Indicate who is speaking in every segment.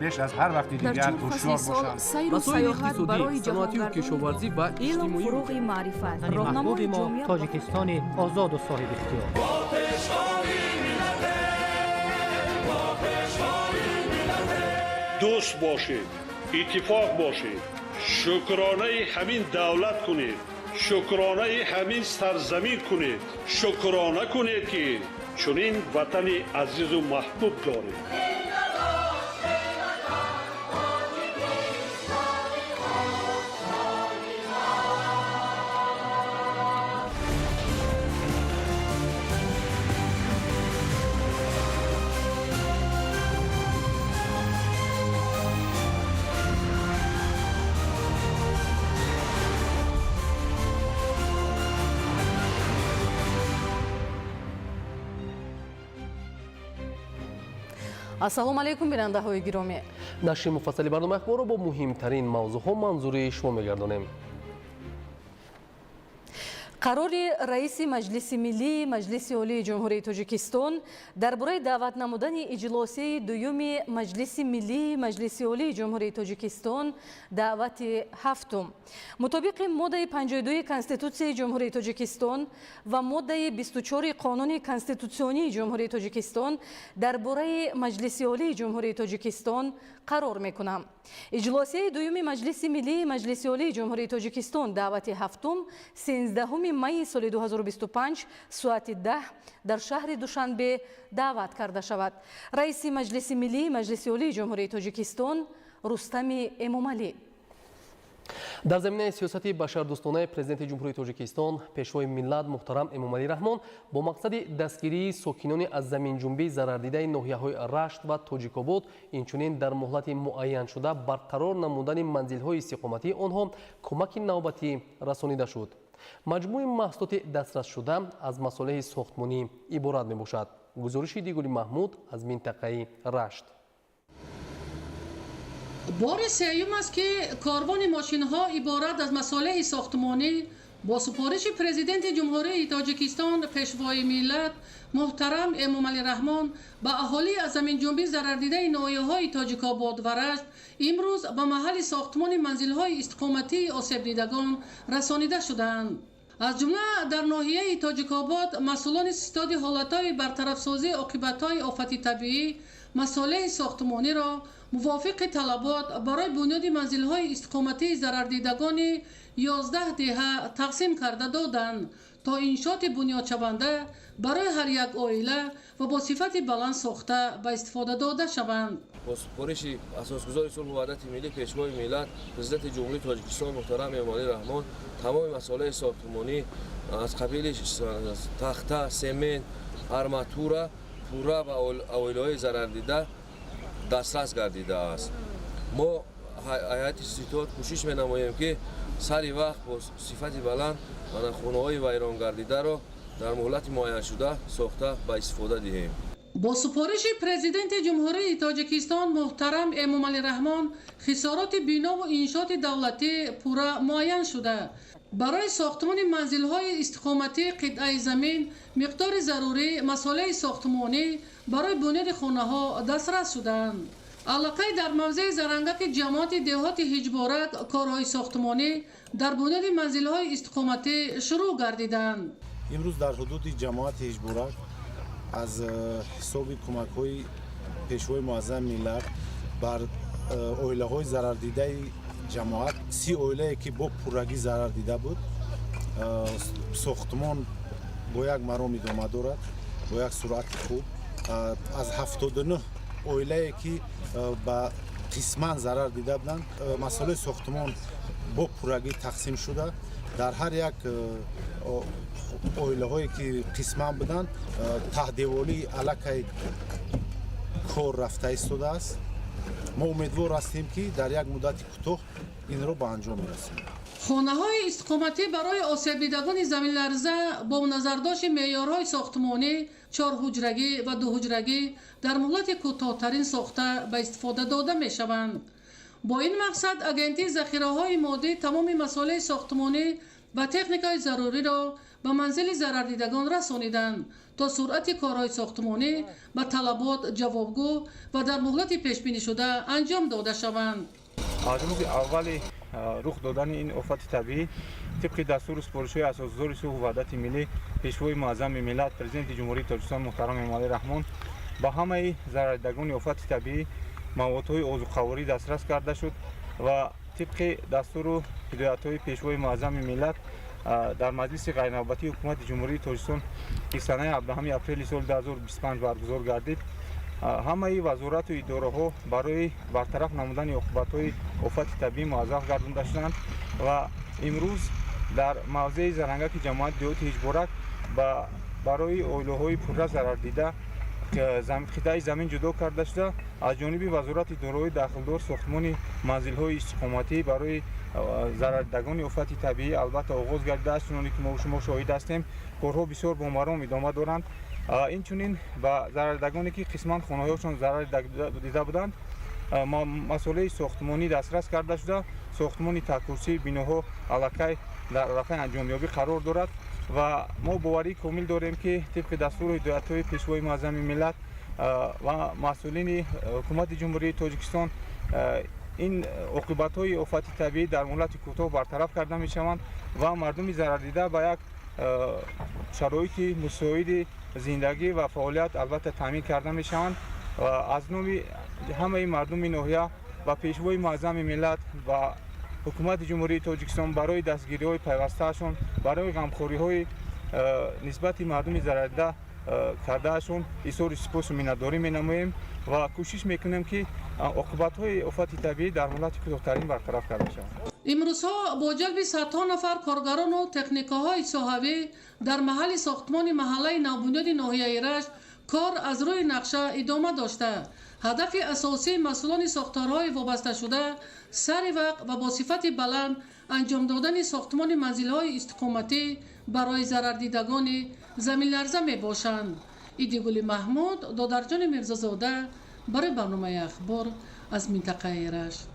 Speaker 1: Беш аз ҳар вақти дигар ҳушёр бошанд.
Speaker 2: Масоили иқтисодӣ, саноатию кишоварзӣ ва
Speaker 3: Илм, фуруғи маърифат, роҳнамои
Speaker 4: мо Тоҷикистони озоду соҳибихтиёр.
Speaker 5: Дӯст бошед, иттифоқ бошед, шукронаи ҳамин давлат кунед, шукронаи ҳамин сарзамин кунед, шукрона кунед, ки чунин ватани азизу маҳбуб доред.
Speaker 6: Ассалому алайкум, бинандаҳои гиромӣ.
Speaker 7: Нашри муфассали барномаи ахборро бо муҳимтарин мавзӯъҳо манзури шумо мегардонем.
Speaker 6: Қарори раиси Маҷлиси Миллии Маҷлиси Олии Ҷумҳурии Тоҷикистон дар бораи даъват намудани иҷлосияи дуюми Маҷлиси Миллии Маҷлиси Олии Ҷумҳурии Тоҷикистон, даъвати ҳафтум. Мутобиқи моддаи 52 Конститутсияи Ҷумҳурии Тоҷикистон ва моддаи 24 Қонуни конститутсионии Ҷумҳурии Тоҷикистон дар бораи Маҷлиси Олии Ҷумҳурии Тоҷикистон қарор мекунам: иҷлосияи дуюми Маҷлиси Миллии Маҷлиси Олии Ҷумҳурии Тоҷикистон, даъвати ҳафтум, 13 майи соли 2025, соати 10 дар шаҳри Душанбе даъват карда шавад. Раиси Маҷлиси Миллии Маҷлиси Олии Ҷумҳурии Тоҷикистон Рустами Эмомалӣ.
Speaker 7: Дар заминаи сиёсати башардӯстонаи Президенти Ҷумҳурии Тоҷикистон, Пешвои миллат муҳтарам Эмомалӣ Раҳмон, бо мақсади дастгирии сокинони аз заминҷунбӣ зарардидаи ноҳияҳои Рашт ва Тоҷикобод, инчунин дар муҳлати муайяншуда барқарор намудани манзилҳои истиқоматии онҳо кӯмаки навбатӣ расонида шуд. Маҷмӯи маҳсулоти дастрасшуда аз масолеҳи сохтмонӣ иборат мебошад. Гузориши Дигули Маҳмуд аз минтақаи Рашт.
Speaker 8: Бори сеюм аст, ки корвони мошинҳо иборат аз масолеҳи сохтмонӣ бо супориши Президенти Ҷумҳурии Тоҷикистон, Пешвои миллат муҳтарам Эмомалӣ Раҳмон ба аҳолии аз заминҷунбӣ зарардидаи ноҳияҳои Тоҷикобод ва Рашт имрӯз ба маҳалли сохтмони манзилҳои истиқоматии осебдидагон расонида шудаанд. Аз ҷумла дар ноҳияи Тоҷикобод масъулони ситоди ҳолатҳои бартарафсозии оқибатҳои офати табиӣ масолеҳи сохтмониро мувофиқи талабот барои бунёди манзилҳои истиқоматии зарардидагони 11 деҳа тақсим карда доданд, то иншооти бунёдшаванда барои ҳар як оила ва бо сифати баланд сохта ба истифода дода шаванд.
Speaker 9: Бо супориши Асосгузори сулҳу ваҳдати миллӣ, Пешвои миллат, Президенти Ҷумҳурии Тоҷикистон муҳтарам Эмомалӣ Раҳмон тамоми масолеҳи сохтмонӣ аз қабили тахта, семент, арматура пурра ба оилаҳои зарардида дастрас гардидааст. Мо, ҳайати ситод, кӯшиш менамоем, ки сари вақт бо сифати баланд хонаҳои вайронгардидаро дар муҳлати муайяншуда сохта ба истифода диҳем.
Speaker 8: Бо супориши Президенти Ҷумҳурии Тоҷикистон муҳтарам Эмомалӣ Раҳмон хисороти бинову иншооти давлатӣ пурра муайян шуда, барои сохтмони манзилҳои истиқоматӣ қитъаи замин, миқдори зарурӣ масолеҳи сохтмонӣ барои бунёди хонаҳо дастрас шуданд. Аллакай дар мавзеи Зарангаки ҷамоати деҳоти Ҳиҷборак корҳои сохтмонӣ дар бунёди манзилҳои истиқоматӣ шурӯъ гардиданд.
Speaker 10: Имрӯз дар ҳудуди ҷамоати Ҳиҷборак аз ҳисоби кӯмакҳои Пешвои муаззами миллат бар оилаҳои зарардидаи ҷамоат, 30 оилае ки бо пуррагӣ зарар дида буд, сохтмон бо як маром идома дорад, бо як суръати хуб. Аз 79 оилае ки ба қисман зарар дида буданд, масолеҳи сохтмон бо пуррагӣ тақсим шуда, дар ҳар як оилаҳое ки қисман буданд, таҳдеволии аллакай кор рафта истодааст. Мо умедвор ҳастем, ки дар як муддати кӯтоҳ инро ба анҷом мерасонем.
Speaker 8: Хонаҳои истиқоматӣ барои осебдидагони заминларза бо назардошти меъёрҳои сохтмонӣ чорҳуҷрагӣ ва дуҳуҷрагӣ дар муҳлати кӯтоҳтарин сохта ба истифода дода мешаванд. Бо ин мақсад Агентии захираҳои моддӣ тамоми масолеҳи сохтмонӣ ва техникаи заруриро ба манзили зарардидагон расониданд, то суръати корҳои сохтмонӣ ба талабот ҷавобгӯ ва дар муҳлати пешбинишуда анҷом дода шаванд.
Speaker 11: Аз рӯзи аввали рух додани ин офати табиӣ, тибқи дастуру супоришҳои асосгузори сулҳу ваҳдати миллӣ, пешвои муаззами миллат, президенти Ҷумҳурии Тоҷикистон муҳтарам Эмомалӣ Раҳмон, ба ҳамаи зарардидагони офати табиӣ маводҳои озуқаворӣ дастрас карда шуд ва тибқи дастуру ҳидоятҳои пешвои муаззами миллат дар маҷлиси ғайрнавбатии ҳукумати Ҷумҳурии Тоҷикистон, ки санаи 17 апрели соли 2025 баргузор гардид, ҳамаи вазорату идораҳо барои бартараф намудани оқибатҳои офати табиӣ муаззаф гардонда шуданд ва имрӯз дар мавзеи Зарангаки ҷамоати деҳоти Ҳиҷборак барои оилаҳои пурра зарардида қитъаи замин ҷудо карда шуда, аз ҷониби вазорати идораҳои дахлдор сохтмони манзилҳои истиқоматӣ барои зарардидагони офати табиӣ албатта оғоз гардидааст. Чуноне ки мо шумо шоҳид ҳастем, корҳо бисёр бомаром идома доранд. Инчунин ба зарардидагоне ки қисман хонаҳояшон зарар дида буданд, масолеҳи сохтмонӣ дастрас карда шуда, сохтмони такурсии биноҳо аллакай дар арафаи анҷомёбӣ қарор дорад ва мо боварии комил дорем, ки тибқи дастуру ҳидоятҳои пешвои муаззами миллат ва масъулини ҳукумати Ҷумҳурии Тоҷикистон ин оқибатҳои офати табиӣ дар муҳлати кӯтоҳ бартараф карда мешаванд ва мардуми зарардида ба як шароити мусоиди зиндагӣ ва фаъолият албатта таъмин карда мешаванд. Ва аз номи ҳамаи мардуми ноҳия ва пешвои муаззами миллат ва ҳукумати Ҷумҳурии Тоҷикистон барои дастгириҳои пайвастаашон, барои ғамхориҳои нисбати мардуми зарардида кардаашон изҳори сипосу миннатдорӣ менамоем ва кӯшиш мекунем, ки оқибатҳои офати табиӣ дар муҳлати кӯтоҳтарин бартараф карда шаванд.
Speaker 8: Имрӯзҳо бо ҷалби садҳо нафар коргарону техникаҳои соҳавӣ дар маҳалли сохтмони маҳаллаи навбунёди ноҳияи Рашт кор аз рӯи нақша идома дошта, ҳадафи асосии масъулони сохторҳои вобасташуда сари вақт ва бо сифати баланд анҷом додани сохтмони манзилҳои истиқоматӣ барои зарардидагони заминларза мебошанд. Идигули Маҳмуд, Додарҷони Мирзозода барои барномаи Ахбор аз минтақаи Рашт.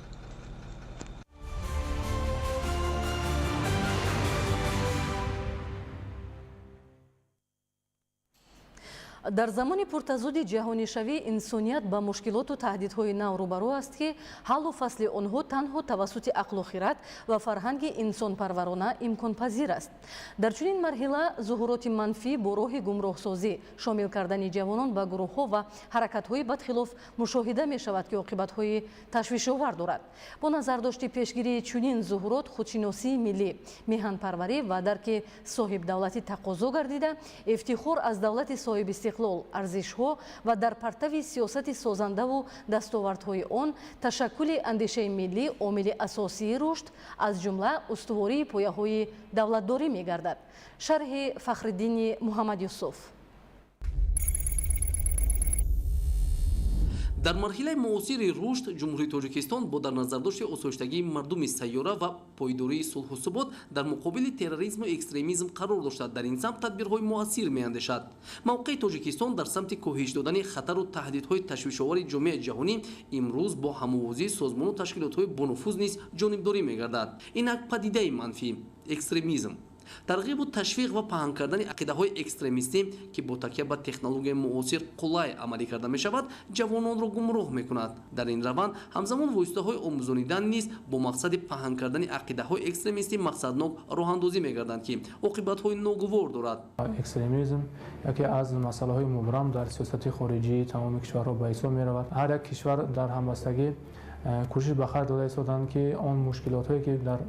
Speaker 6: Дар замони пуртазоди ҷаҳонишавӣ инсоният ба мушкилоту таҳдидҳои нав рӯбарӯ аст, ки ҳаллу фасли онҳо танҳо тавассути ақлу хират ва фарҳанги инсонпарварона имконпазир аст. Дар чунин марҳила зуҳуроти манфӣ бо роҳи гумроҳсозӣ, шомил кардани ҷавонон ба гурӯҳҳо ва ҳаракатҳои бадхилоф мушоҳида мешавад, ки оқибатҳои ташвишовар дорад. Бо назардошти пешгирии чунин зуҳурот, худшиносии миллӣ, меҳанпарварӣ ва дарки соҳибдавлатӣ тақозо гардида, ифтихор аз давлати соҳибистиқлол, арзишҳо ва дар партави сиёсати созандаву дастовардҳои он ташаккули андешаи миллӣ омили асосии рушд, аз ҷумла устувории пояҳои давлатдорӣ мегардад. Шарҳи Фахриддини Муҳаммадюсуф.
Speaker 7: Дар марҳилаи муосири рушд Ҷумҳурии Тоҷикистон бо дар назардошти осоиштагии мардуми сайёра ва пойдории сулҳу субот дар муқобили терроризму экстремизм қарор дошта, дар ин самт тадбирҳои муассир меандешад. Мавқеи Тоҷикистон дар самти коҳиш додани хатару таҳдидҳои ташвишовари ҷомеаи ҷаҳонӣ имрӯз бо ҳамовозии созмону ташкилотҳои бонуфуз низ ҷонибдорӣ мегардад. Инак падидаи манфӣ экстремизм, тарғибу ташвиқ ва паҳн кардани ақидаҳои экстремистӣ, ки бо такя ба технологияи муосир қулай амалӣ карда мешавад, ҷавононро гумроҳ мекунад. Дар ин раванд ҳамзамон воситаҳои омӯзонидан низ бо мақсади паҳн кардани ақидаҳои экстремистӣ мақсаднок роҳандозӣ мегарданд, ки оқибатҳои ногувор дорад.
Speaker 12: Экстремизм яке аз масъалаҳои мубрам дар сиёсати хориҷии тамоми кишварҳо ба ҳисоб меравад. Ҳар як кишвар дар ҳамбастагӣ кӯшиш ба хайр дода истоданд, ки он мушкилотҳое ки дар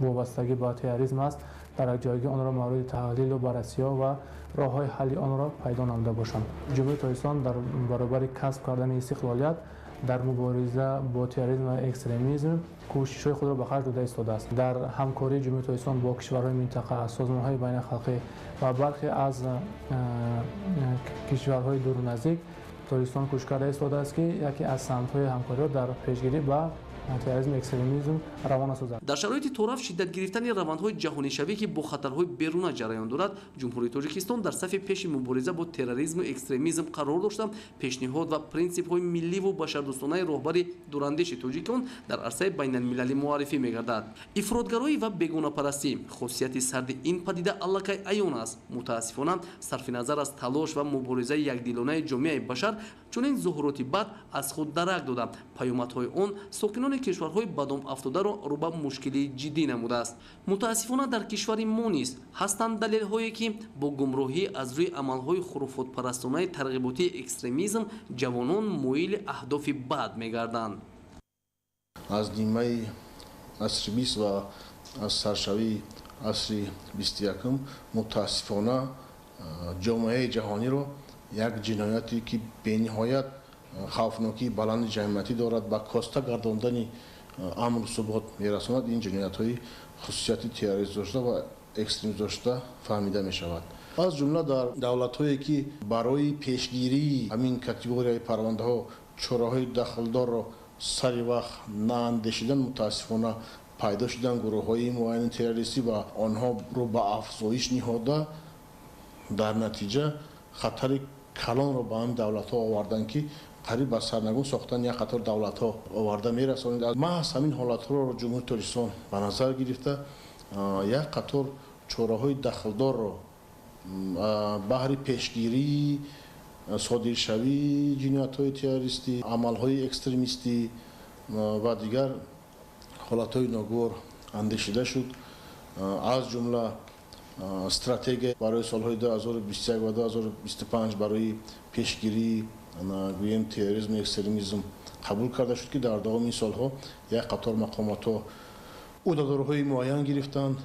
Speaker 12: вобастагӣ ба терроризм аст, дар якҷоягӣ онро мавриди таҳлилу баррасиҳо ва роҳҳои ҳалли онро пайдо намуда бошанд. Ҷумҳурии Тоҷикистон дар баробари касб кардани истиқлолият дар мубориза бо терроризм ва экстремизм кӯшишҳои худро ба харҷ дода истодааст. Дар ҳамкории Ҷумҳурии Тоҷикистон бо кишварҳои минтақа, созмонҳои байналхалқӣ ва бархе аз кишварҳои дуру наздик Тоҷикистон кӯшиш карда истодааст, ки яке аз самтҳои ҳамкориҳо дар пешгирӣ ба терроризм, экстремизм равона созад.
Speaker 7: Дар шароити тораф шиддат гирифтани равандҳои ҷаҳонишавӣ, ки бо хатарҳои беруна ҷараён дорад, Ҷумҳурии Тоҷикистон дар сафи пеши мубориза бо терроризму экстремизм қарор дошта, пешниҳод ва принсипҳои милливу башардӯстонаи роҳбари дурандеши тоҷикон дар арсаи байналмилалӣ муаррифӣ мегардад. Ифротгароӣ ва бегонапарастӣ хосияти сарди ин падида аллакай аён аст. Мутаассифона, сарфи назар аз талош ва муборизаи якдилонаи ҷомеаи башар, чунин зуҳуроти бад аз худ дарак дода, паёмадҳои он сокинони кишварҳои ба дом афтодаро рӯ ба мушкилии ҷиддӣ намудааст. Мутаассифона, дар кишвари мо низ ҳастанд далелҳое, ки бо гумроҳӣ аз рӯи амалҳои хуруфотпарастонаи тарғиботии экстремизм ҷавонон моили аҳдофи бад мегарданд.
Speaker 13: Аз нимаи асри 20 ва аз саршавии асри 21-ум мутаассифона ҷомеаи ҷаҳониро як ҷинояте, ки бениҳоят хавфнокии баланди ҷамъиятӣ дорад, ба коста гардондани амру субот мерасонад, ин ҷиноятҳои хусусияти террорист дошта ва экстремист дошта фаҳмида мешавад. Аз ҷумла дар давлатҳое, ки барои пешгирии ҳамин категорияи парвандаҳо чораҳои дахлдорро сари вақт наандешидан, мутаассифона пайдо шудан гурӯҳҳои муайяни террористӣ ва онҳоро ба афзоиш ниҳода, дар натиҷа хатари калонро ба ҳамин давлатҳо оварданд, ки қариб ба сарнагун сохтани як қатор давлатҳо оварда мерасонид. Маҳз ҳамин ҳолатҳоро Ҷумҳурии Тоҷикистон ба назар гирифта, як қатор чораҳои дахлдорро баҳри пешгирии содиршавии ҷиноятҳои террористӣ, амалҳои экстремистӣ ва дигар ҳолатҳои ногувор андешида шуд. Аз ҷумла стратегия барои солҳои 2021 ва 2025 барои пешгирии, гӯем, терроризму экстремизм қабул карда шуд, ки дар давоми ин солҳо як қатор мақомотҳо ӯҳдадориҳои муайян гирифтанд.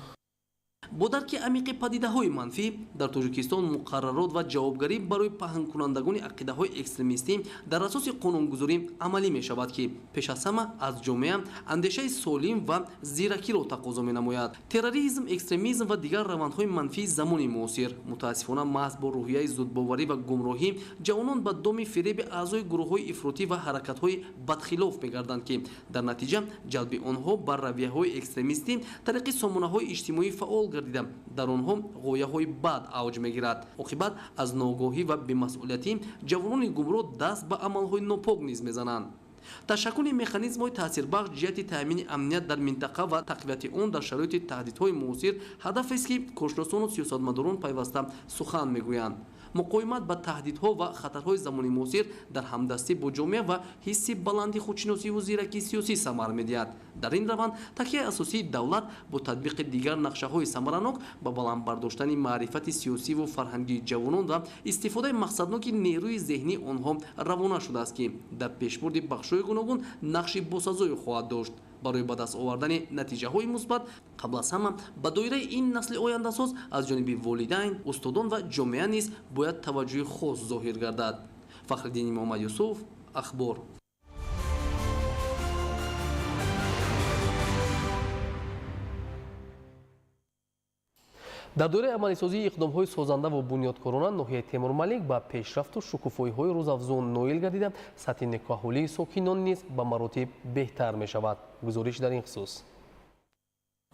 Speaker 7: Бо дарки амиқи падидаҳои манфӣ дар Тоҷикистон муқаррарот ва ҷавобгарӣ барои паҳнкунандагони ақидаҳои экстремистӣ дар асоси қонунгузорӣ амалӣ мешавад, ки пеш аз ҳама аз ҷомеа андешаи солим ва зиракиро тақозо менамояд. Терроризм, экстремизм ва дигар равандҳои манфии замони муосир мутаассифона маҳз бо рӯҳияи зудбоварӣ ва гумроҳӣ ҷавонон ба доми фиреби аъзои гурӯҳҳои ифротӣ ва ҳаракатҳои бадхилоф мегарданд, ки дар натиҷа ҷалби онҳо ба равияҳои экстремистӣ тариқи сомонаҳои иҷтимоӣ фаъол гардида, дар онҳо ғояҳои бад авҷ мегирад. Оқибат аз ногоҳӣ ва бемасъулиятӣ ҷавонони гумроҳ даст ба амалҳои нопок низ мезананд. Ташаккули механизмҳои таъсирбахш ҷиҳати таъмини амният дар минтақа ва тақвияти он дар шароити таҳдидҳои муосир ҳадафест, ки коршиносону сиёсатмадорон пайваста сухан мегӯянд. Муқовимат ба таҳдидҳо ва хатарҳои замони муосир дар ҳамдастӣ бо ҷомеа ва ҳисси баланди худшиносиву зиракии сиёсӣ самар медиҳад. Дар ин раванд такияи асосии давлат бо татбиқи дигар нақшаҳои самаранок ба баланд бардоштани маърифати сиёсиву фарҳангии ҷавонон ва истифодаи мақсадноки нерӯи зеҳнии онҳо равона шудааст, ки дар пешбурди бахшҳои гуногун нақши босазое хоҳад дошт. Барои ба даст овардани натиҷаҳои мусбат қабл аз ҳама ба доираи ин насли ояндасоз аз ҷониби волидайн, устодон ва ҷомеа низ бояд таваҷҷӯҳи хос зоҳир гардад. Фахриддини Муҳаммад Юсуф, Ахбор. Дар доираи амалисозии иқдомҳои созанда ва бунёдкорона ноҳияи Темурмалик ба пешрафту шукуфоиҳои рӯзафзун ноил гардида, сатҳи некӯаҳолии сокинон низ ба маротиб беҳтар мешавад. Гузориш дар ин хусус.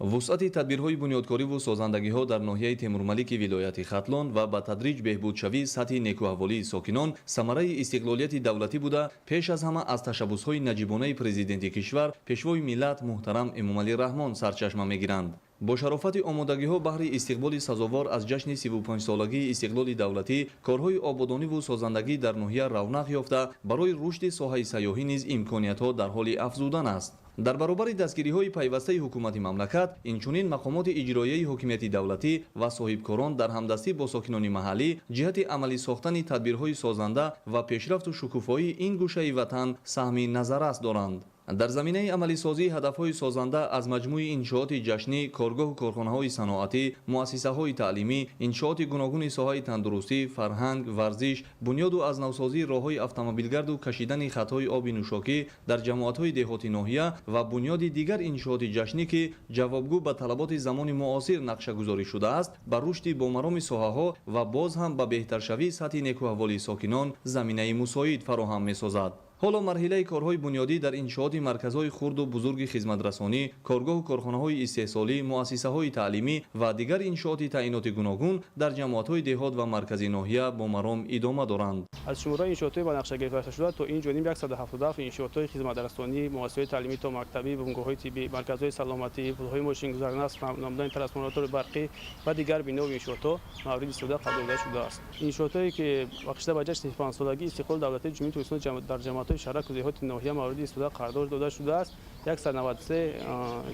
Speaker 14: Вусъати тадбирҳои бунёдкориву созандагиҳо дар ноҳияи Темурмалики вилояти Хатлон ва ба тадриҷ беҳбудшавии сатҳи некӯаҳволии сокинон самараи истиқлолияти давлатӣ буда, пеш аз ҳама аз ташаббусҳои наҷибонаи президенти кишвар, пешвои миллат муҳтарам Эмомалӣ Раҳмон сарчашма мегиранд. Бо шарофати омодагиҳо баҳри истиқболи сазовор аз ҷашни 35-солагии истиқлоли давлатӣ корҳои ободониву созандагӣ дар ноҳия равнақ ёфта, барои рушди соҳаи сайёҳӣ низ имкониятҳо дар ҳоли афзудан аст. Дар баробари дастгириҳои пайвастаи ҳукумати мамлакат, инчунин мақомоти иҷроияи ҳокимияти давлатӣ ва соҳибкорон дар ҳамдастӣ бо сокинони маҳаллӣ ҷиҳати амалӣ сохтани тадбирҳои созанда ва пешрафту шукуфоии ин гӯшаи ватан саҳми назаррас доранд. Дар заминаи амалисозии ҳадафҳои созанда аз маҷмӯи иншооти ҷашнӣ, коргоҳу корхонаҳои саноатӣ, муассисаҳои таълимӣ, иншооти гуногуни соҳаи тандурустӣ, фарҳанг, варзиш, бунёду аз навсозии роҳҳои автомобилгарду кашидани хатҳои оби нӯшокӣ дар ҷамоатҳои деҳоти ноҳия ва бунёди дигар иншооти ҷашнӣ, ки ҷавобгӯ ба талаботи замони муосир нақшагузорӣ шудааст, ба рушди бомароми соҳаҳо ва боз ҳам ба беҳтаршавии сатҳи некӯаҳволии сокинон заминаи мусоид фароҳам месозад. Ҳоло марҳилаи корҳои бунёдӣ дар иншооти марказҳои хурду бузурги хизматрасонӣ, коргоҳу корхонаҳои истеҳсолӣ, муассисаҳои таълимӣ ва дигар иншооти таъиноти гуногун дар ҷамоатҳои деҳот ва маркази ноҳия бо маром идома доранд.
Speaker 15: Аз шумораи иншоотҳои ба нақша гирифташуда то ин ҷониб 177 иншоотҳои хизматрасонӣ, муассисаҳои таълимӣ то мактабӣ, бунгоҳҳои тиббӣ, марказҳои саломатӣ, пулҳои мошингузар, насб намудани трансформатори барқӣ ва дигар бинову иншоотҳо мавриди истифода қабул дода шудааст. Иншоотҳое ки бахшида ба ҷашни 35-солагии истиқлоли давлатии Ҷумҳурии Тоҷикистон дар ҷамоатҳои шаҳраку деҳоти ноҳия мавриди истифода қарор дода шудааст, 193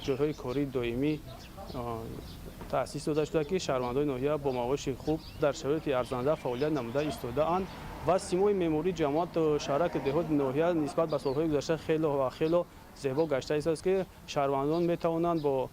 Speaker 15: ҷойҳои кории доимӣ таъсис дода шуда, ки шаҳрвандони ноҳия бо маоши хуб дар шароити арзанда фаъолият намуда истодаанд ва симои меъмории ҷамоат шаҳраку деҳоти ноҳия нисбат ба солҳои гузашта хело ва хело зебо гашта истодааст, ки шаҳрвандон метавонанд бо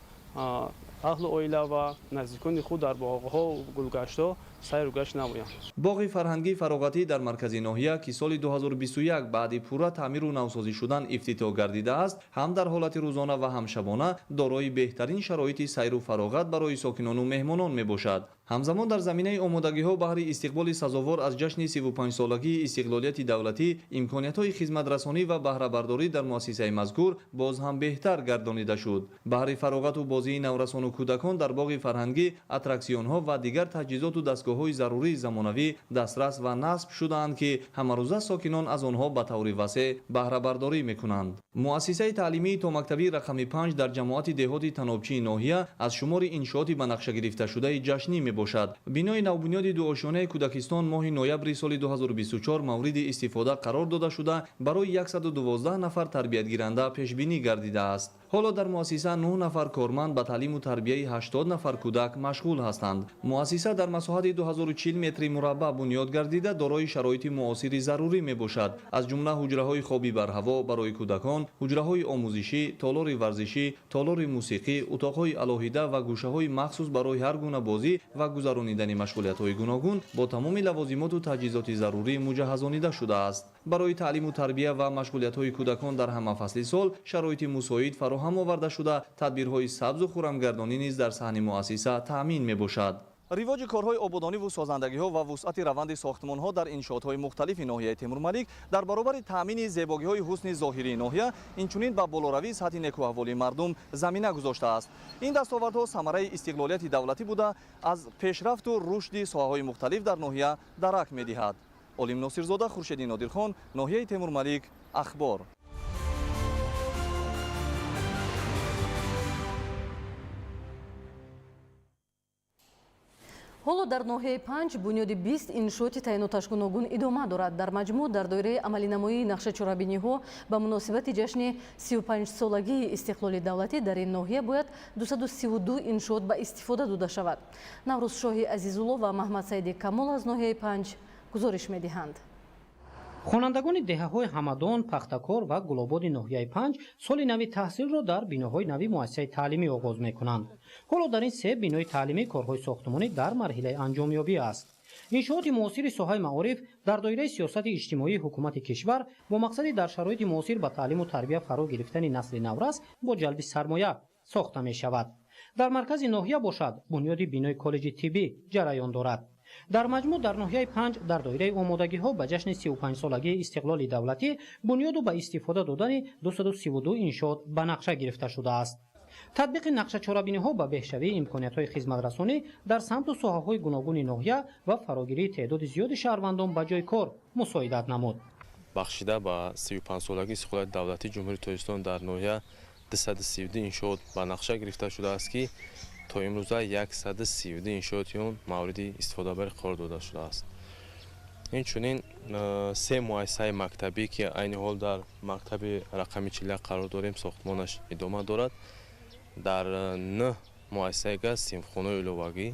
Speaker 15: аҳлу оила ва наздикони худ дар боғҳо гулгаштҳо сайру гашт намоянд.
Speaker 14: Боғи фарҳангии фароғатӣ дар маркази ноҳия, ки соли 2021 баъди пурра таъмиру навсозӣ шудан ифтитоҳ гардидааст, ҳам дар ҳолати рӯзона ва ҳам шабона дорои беҳтарин шароити сайру фароғат барои сокинону меҳмонон мебошад. Ҳамзамон дар заминаи омодагиҳо баҳри истиқболи сазовор аз ҷашни 35-солагии истиқлолияти давлатӣ имкониятҳои хизматрасонӣ ва баҳрабардорӣ дар муассисаи мазкур боз ҳам беҳтар гардонида шуд. Баҳри фароғату бозии наврасону кӯдакон дар боғи фарҳангӣ аттраксионҳо ва дигар таҷҳизоту дастгоҳҳои зарурии замонавӣ дастрас ва насб шудаанд, ки ҳамарӯза сокинон аз онҳо ба таври васеъ баҳрабардорӣ мекунанд. Муассисаи таълимии томактабии рақами 5 дар ҷамоати деҳоти Танобчии ноҳия аз шумори иншооти ба нақша гирифташудаи ҷашнӣ мебошад. Бинои навбунёди дуошонаи кӯдакистон моҳи ноябри соли 2024 мавриди истифода қарор дода шуда, барои 112 нафар тарбиятгиранда пешбинӣ гардидааст. Ҳоло дар муассиса 9 нафар корманд ба таълиму тарбияи 80 нафар кӯдак машғул ҳастанд. Муассиса дар масоҳати 2040 метри мураббаъ бунёд гардида, дорои шароити муосири зарурӣ мебошад. Аз ҷумла ҳуҷраҳои хоби барҳаво барои кӯдакон, ҳуҷраҳои омӯзишӣ, толори варзишӣ, толори мусиқӣ, утоқҳои алоҳида ва гӯшаҳои махсус барои ҳар гуна бозӣ ва гузаронидани машғулиятҳои гуногун бо тамоми лавозимоту таҷҳизоти зарурӣ муҷаҳҳазонида шудааст. Барои таълиму тарбия ва машғулиятҳои кӯдакон дар ҳама фасли сол шароити мусоид фароҳам оварда шуда, тадбирҳои сабзу хурамгардонӣ низ дар саҳни муассиса таъмин мебошад. Ривоҷи корҳои ободониву созандагиҳо ва вусъати раванди сохтмонҳо дар иншоотҳои мухталифи ноҳияи Темурмалик дар баробари таъмини зебогиҳои ҳусни зоҳирии ноҳия инчунин ба болоравии сатҳи некӯаҳволии мардум замина гузоштааст. Ин дастовардҳо самараи истиқлолияти давлатӣ буда, аз пешрафту рушди соҳаҳои мухталиф дар ноҳия дарак медиҳад. Олим Носирзода, Хуршеди Нодирхон, ноҳияи Темурмалик, Ахбор.
Speaker 6: Ҳоло дар ноҳияи 5 бунёди 20 иншооти таъиноташ гуногун идома дорад. Дар маҷмӯъ дар доираи амалинамоии нақшачорабиниҳо ба муносибати ҷашни 35-солагии истиқлоли давлатӣ дар ин ноҳия бояд 232 иншоот ба истифода дода шавад. Наврӯзшоҳи Азизулло ва Маҳмадсаиди Камол аз ноҳияи 5 гузориш медиҳанд.
Speaker 4: Хонандагони деҳаҳои Ҳамадон, Пахтакор ва Гулободи ноҳияи 5 соли нави таҳсилро дар биноҳои нави муассисаи таълимӣ оғоз мекунанд. Ҳоло дар ин се бинои таълимӣ корҳои сохтмонӣ дар марҳилаи анҷомёбӣ аст. Иншооти муосири соҳаи маориф дар доираи сиёсати иҷтимоии ҳукумати кишвар бо мақсади дар шароити муосир ба таълиму тарбия фаро гирифтани насли наврас бо ҷалби сармоя сохта мешавад. Дар маркази ноҳия бошад бунёди бинои коллеҷи тиббӣ ҷараён дорад. Дар маҷмӯъ дар ноҳияи 5 дар доираи омодагиҳо ба ҷашни 35-солагии истиқлоли давлатӣ бунёду ба истифода додани 232 иншоот ба нақша гирифта шудааст. Татбиқи нақшачорабиниҳо ба беҳшавии имкониятҳои хизматрасонӣ дар самту соҳаҳои гуногуни ноҳия ва фарогирии теъдоди зиёди шаҳрвандон ба ҷои кор мусоидат намуд.
Speaker 16: Бахшида ба 35-солагии истиқлолияти давлатии Ҷумҳурии Тоҷикистон дар ноҳия 232 иншоот ба нақша гирифта шудааст, ки то имрӯза 132 иншооти он мавриди истифодабарӣ қарор дода шудааст. Инчунин се муассисаи мактабӣ, ки айни ҳол дар мактаби рақами 41 қарор дорем, сохтмонаш идома дорад. Дар 9 муассисаи газ синфхонаи иловагӣ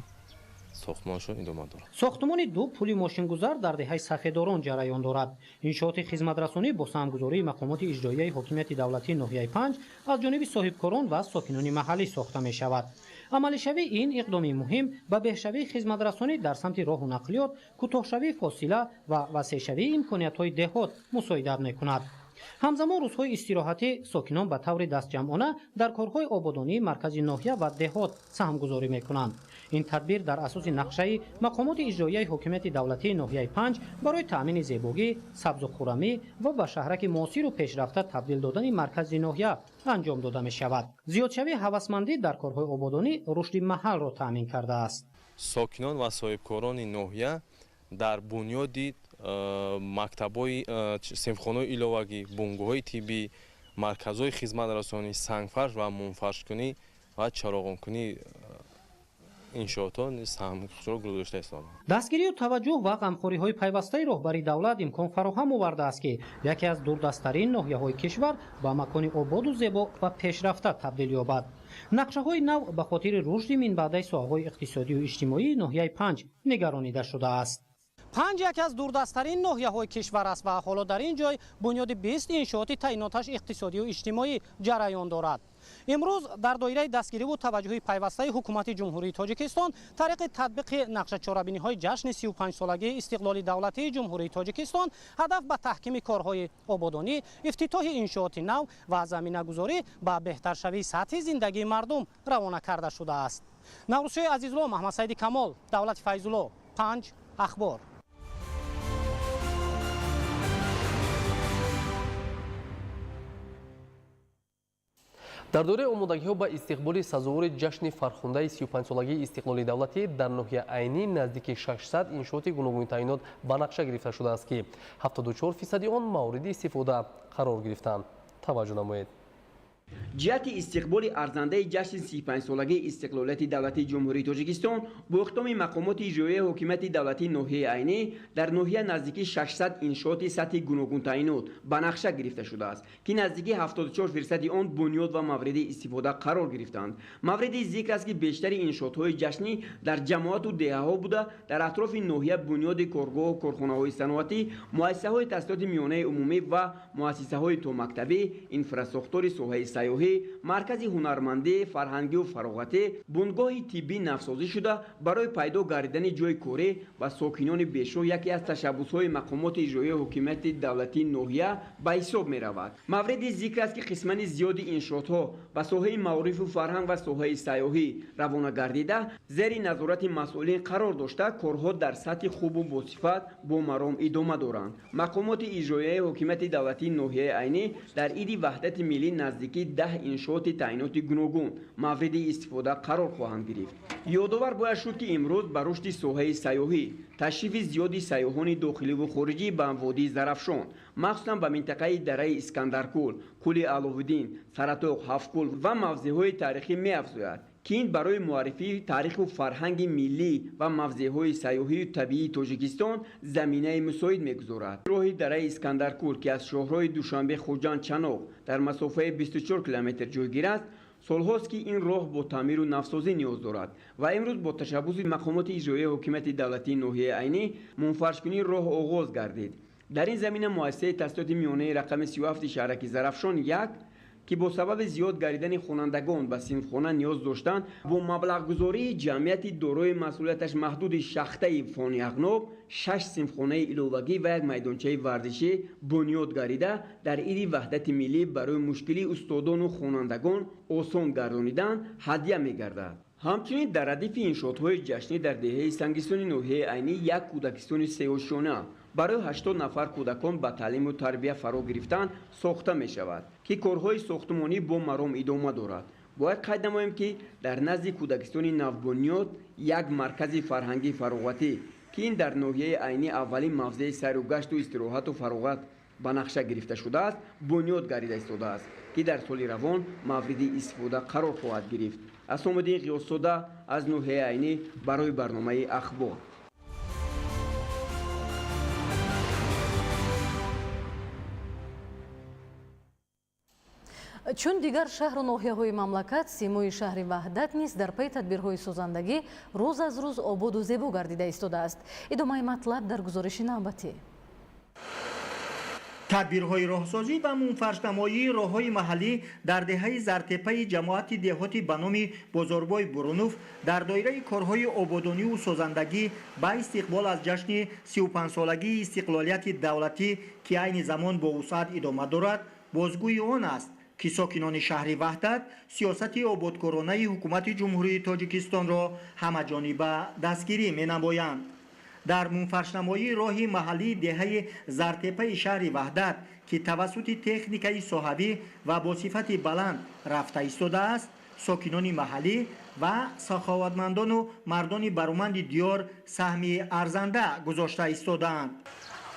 Speaker 16: сохтмонашон идома дорад.
Speaker 4: Сохтмони ду пули мошингузар дар деҳаи Сафедорон ҷараён дорад. Иншооти хизматрасонӣ бо саҳмгузории мақомоти иҷроияи ҳокимияти давлатии ноҳияи 5 аз ҷониби соҳибкорон ва сокинони маҳаллӣ сохта мешавад. Амалишавии ин иқдоми муҳим ба беҳшавии хизматрасонӣ дар самти роҳу нақлиёт, кӯтоҳшавии фосила ва васеъшавии имкониятҳои деҳот мусоидат мекунад. Ҳамзамон рӯзҳои истироҳатӣ сокинон ба таври дастҷамъона дар корҳои ободонии маркази ноҳия ва деҳот саҳмгузорӣ мекунанд. Ин тадбир дар асоси нақшаи мақомоти иҷроияи ҳокимияти давлатии ноҳияи Панҷ барои таъмини зебогӣ, сабзу хуррамӣ ва ба шаҳраки муосиру пешрафта табдил додани маркази ноҳия анҷом дода мешавад. Зиёдшавии ҳавасмандӣ дар корҳои ободонӣ рушди маҳалро таъмин кардааст.
Speaker 16: Сокинон ва соҳибкорони ноҳия дар бунёди мактабҳои, синфхонаҳои иловагӣ, бунгоҳҳои тиббӣ, марказҳои хизматрасонӣ, сангфарш ва мумфаршкунӣ ва чароғонкунӣ иншоотҳо саҳми худро гузошта истодаанд.
Speaker 4: Дастгирию таваҷҷӯҳ ва ғамхориҳои пайвастаи роҳбари давлат имкон фароҳам овардааст, ки яке аз дурдасттарин ноҳияҳои кишвар ба макони ободу зебо ва пешрафта табдил ёбад. Нақшаҳои нав ба хотири рушди минбаъдаи соҳаҳои иқтисодию иҷтимоии ноҳияи Панҷ нигаронида шудааст. Панҷ яке аз дурдасттарин ноҳияҳои кишвар аст ва ҳоло дар ин ҷой бунёди 20 иншооти таъиноташ иқтисодию иҷтимоӣ ҷараён дорад. Имрӯз дар доираи дастгириву таваҷҷӯҳи пайвастаи ҳукумати Ҷумҳурии Тоҷикистон тариқи татбиқи нақшачорабиниҳои ҷашни 35-солагии истиқлоли давлатии Ҷумҳурии Тоҷикистон ҳадаф ба таҳкими корҳои ободонӣ, ифтитоҳи иншооти нав ва заминагузорӣ ба беҳтаршавии сатҳи зиндагии мардум равона карда шудааст. Наврӯзшоҳи Азизулло, Маҳмадсаиди Камол, Давлати Файзулло, Панҷ, Ахбор.
Speaker 7: Дар доираи омодагиҳо ба истиқболи сазовори ҷашни фархундаи 35-солагии истиқлоли давлатӣ дар ноҳия Айнӣ наздики 600 иншооти гуногуни таъинот ба нақша гирифта шудааст, ки 74% он мавриди истифода қарор гирифтанд. Таваҷҷӯҳ намоед.
Speaker 17: Ҷиҳати истиқболи арзандаи ҷашни 35-солагии истиқлолияти давлатии Ҷумҳурии Тоҷикистон бо иқдоми мақомоти иҷроияи ҳокимияти давлатии ноҳияи Айнӣ дар ноҳия наздики 600 иншооти сатҳи гуногунтаъинот ба нақша гирифта шудааст, ки наздики 74% он бунёд ва мавриди истифода қарор гирифтанд. Мавриди зикр аст, ки бештари иншоотҳои ҷашнӣ дар ҷамоату деҳаҳо буда, дар атрофи ноҳия бунёди коргоҳу корхонаҳои саноатӣ, муассисаҳои таҳсилоти миёнаи умумӣ ва муассисаҳои томактабӣ, инфрасохтори соҳаи сайёҳӣ, маркази ҳунармандӣ, фарҳангию фароғатӣ, бунгоҳи тиббӣ навсозӣ шуда барои пайдо гардидани ҷойи корӣ ва сокинони бешоҳ яке аз ташаббусҳои мақомоти иҷроияи ҳокимияти давлатии ноҳия ба ҳисоб меравад. Мавриди зикр аст, ки қисмани зиёди иншоотҳо ба соҳаи маорифу фарҳанг ва соҳаи сайёҳӣ равона гардида, зери назорати масъулин қарор дошта, корҳо дар сатҳи хубу босифат бо маром идома доранд. Мақомоти иҷроияи ҳокимияти давлатии ноҳияи Айнӣ дар иди ваҳдати миллӣ наздики 10 иншооти таъиноти гуногун мавриди истифода қарор хоҳанд гирифт. Ёдовар бояд шуд, ки имрӯз ба рушди соҳаи сайёҳӣ ташрифи зиёди сайёҳони дохиливу хориҷӣ ба водии Зарафшон, махсусан ба минтақаи дараи Искандаркӯл, кӯли Аловуддин, Саратоқ, Ҳафткӯл ва мавзеъҳои таърихӣ меафзояд, ки ин барои муаррифии таъриху фарҳанги миллӣ ва мавзеъҳои сайёҳию табиии Тоҷикистон заминаи мусоид мегузорад. Роҳи дараи Искандаркӯл, ки аз шоҳроҳи Душанбе Хуҷанд Чаноқ дар масофаи 24 километр ҷойгир аст, солҳост, ки ин роҳ бо таъмиру навсозӣ ниёз дорад ва имрӯз бо ташаббуси мақомоти иҷроияи ҳокимияти давлатии ноҳияи Айнӣ мунфаршкунии роҳ оғоз гардид. Дар ин замина муассисаи таҳсилоти миёнаи рақами 37 шаҳраки Зарафшон 1, ки бо сабаби зиёд гардидани хонандагон ба синфхона ниёз доштанд, бо маблағгузории ҷамъияти дорои масъулияташ маҳдуди шахтаи Фони Ағноб 6 синфхонаи иловагӣ ва як майдончаи варзишӣ бунёд гардида, дар иди ваҳдати миллӣ барои мушкилии устодону хонандагон осон гардонидан ҳадя мегардад. Ҳамчунин дар радифи иншоотҳои ҷашнӣ дар деҳаи Сангистони ноҳияи Айнӣ як кӯдакистони сеошёна барои 80 нафар кӯдакон ба таълиму тарбия фаро гирифтан сохта мешавад, ки корҳои сохтумонӣ бо маром идома дорад. Бояд қайд намоем, ки дар назди кӯдакистони навбунёд як маркази фарҳангии фароғатӣ, ки ин дар ноҳияи Айнӣ аввалин мавзеи сайру гашту истироҳату фароғат ба нақша гирифта шудааст, бунёд гардида истодааст, ки дар соли равон мавриди истифода қарор хоҳад гирифт. Асомуддин Ғиёсзода аз ноҳияи Айнӣ барои барномаи Ахбор.
Speaker 6: Чун дигар шаҳру ноҳияҳои мамлакат, симои шаҳри Ваҳдат низ дар пайи тадбирҳои созандагӣ рӯз аз рӯз ободу зебо гардида истодааст. Идомаи матлаб дар гузориши навбатӣ.
Speaker 18: Тадбирҳои роҳсозӣ ва мунфаршнамоии роҳҳои маҳаллӣ дар деҳаи Зартепаи ҷамоати деҳоти ба номи Бозорбой Бурунов дар доираи корҳои ободониву созандагӣ ба истиқбол аз ҷашни 35-солагии истиқлолияти давлатӣ, ки айни замон бо вусъат идома дорад, бозгӯи он аст, ки сокинони шаҳри Ваҳдат сиёсати ободкоронаи ҳукумати Ҷумҳурии Тоҷикистонро ҳамаҷониба дастгирӣ менамоянд. Дар мунфаршнамоии роҳи маҳаллии деҳаи Зартепаи шаҳри Ваҳдат, ки тавассути техникаи соҳавӣ ва бо сифати баланд рафта истодааст, сокинони маҳаллӣ ва саховатмандону мардони бароманди диёр саҳми арзанда гузошта истодаанд.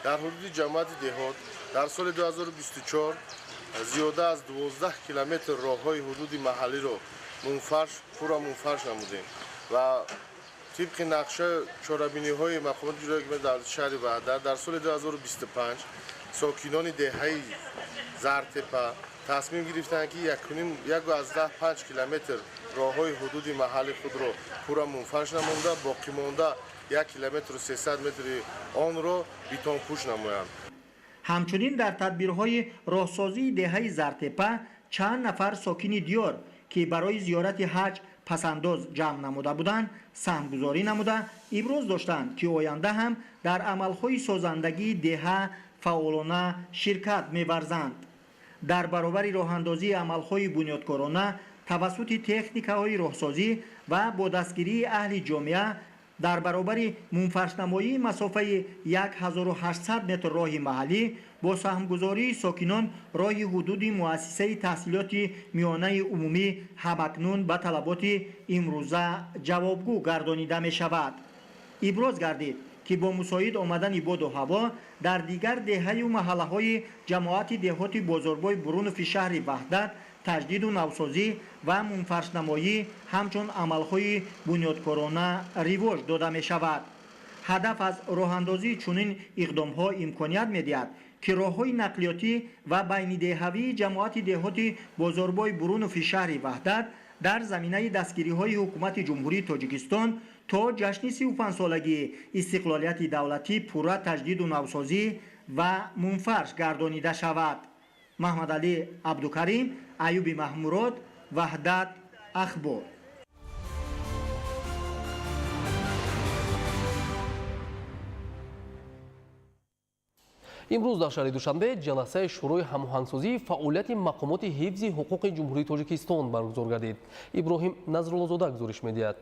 Speaker 13: Дар ҳудуди ҷамоати деҳот дар соли 2024 зиёда аз 12 километр роҳҳои ҳудуди маҳаллиро мунфарш пурра мунфарш намудем ва тибқи нақша чорабиниҳои мақомоти иҷроияи ҳокимияти давлатии шаҳри Ваҳдат дар соли 2025 сокинони деҳаи Зартепа тасмим гирифтанд, ки 1,5 километр роҳҳои ҳудуди маҳалли худро пурра мунфарш намуда, боқимонда 1 километру 300 метри онро бетонпӯш намоянд.
Speaker 18: Ҳамчунин дар тадбирҳои роҳсозии деҳаи Зартепа чанд нафар сокини диёр, ки барои зиёрати ҳаҷ пасандоз ҷамъ намуда буданд, саҳмгузорӣ намуда иброз доштанд, ки оянда ҳам дар амалҳои созандагии деҳа фаъолона ширкат меварзанд. Дар баробари роҳандозии амалҳои бунёдкорона тавассути техникаҳои роҳсозӣ ва бо дастгирии аҳли ҷомеа дар баробари мунфаршнамоии масофаи 1800 метр роҳи маҳаллӣ бо саҳмгузории сокинон роҳи ҳудуди муассисаи таҳсилоти миёнаи умумӣ ҳамакнун ба талаботи имрӯза ҷавобгӯ гардонида мешавад. Иброз гардид, ки бо мусоид омадани боду ҳаво дар дигар деҳаю маҳаллаҳои ҷамоати деҳоти Бозорбой Бурунови шаҳри Ваҳдат таҷдиду навсозӣ ва мунфаршнамоӣ ҳамчун амалҳои бунёдкорона ривоҷ дода мешавад. Ҳадаф аз роҳандозии чунин иқдомҳо имконият медиҳад, ки роҳҳои нақлиётӣ ва байнидеҳавии ҷамоати деҳоти Бозорбой Бурунови шаҳри Ваҳдат дар заминаи дастгириҳои ҳукумати Ҷумҳурии Тоҷикистон то ҷашни 35-солагии истиқлолияти давлатӣ пурра таҷдиду навсозӣ ва мунфарш гардонида шавад. Маҳмадалӣ Абдукарим, Аюби Маҳмурод, Ваҳдат, Ахбор.
Speaker 7: Имрӯз дар шаҳри Душанбе ҷаласаи Шӯрои ҳамоҳангсозии фаъолияти мақомоти ҳифзи ҳуқуқи Ҷумҳурии Тоҷикистон баргузор гардид. Иброҳим Назруллозода гузориш медиҳад.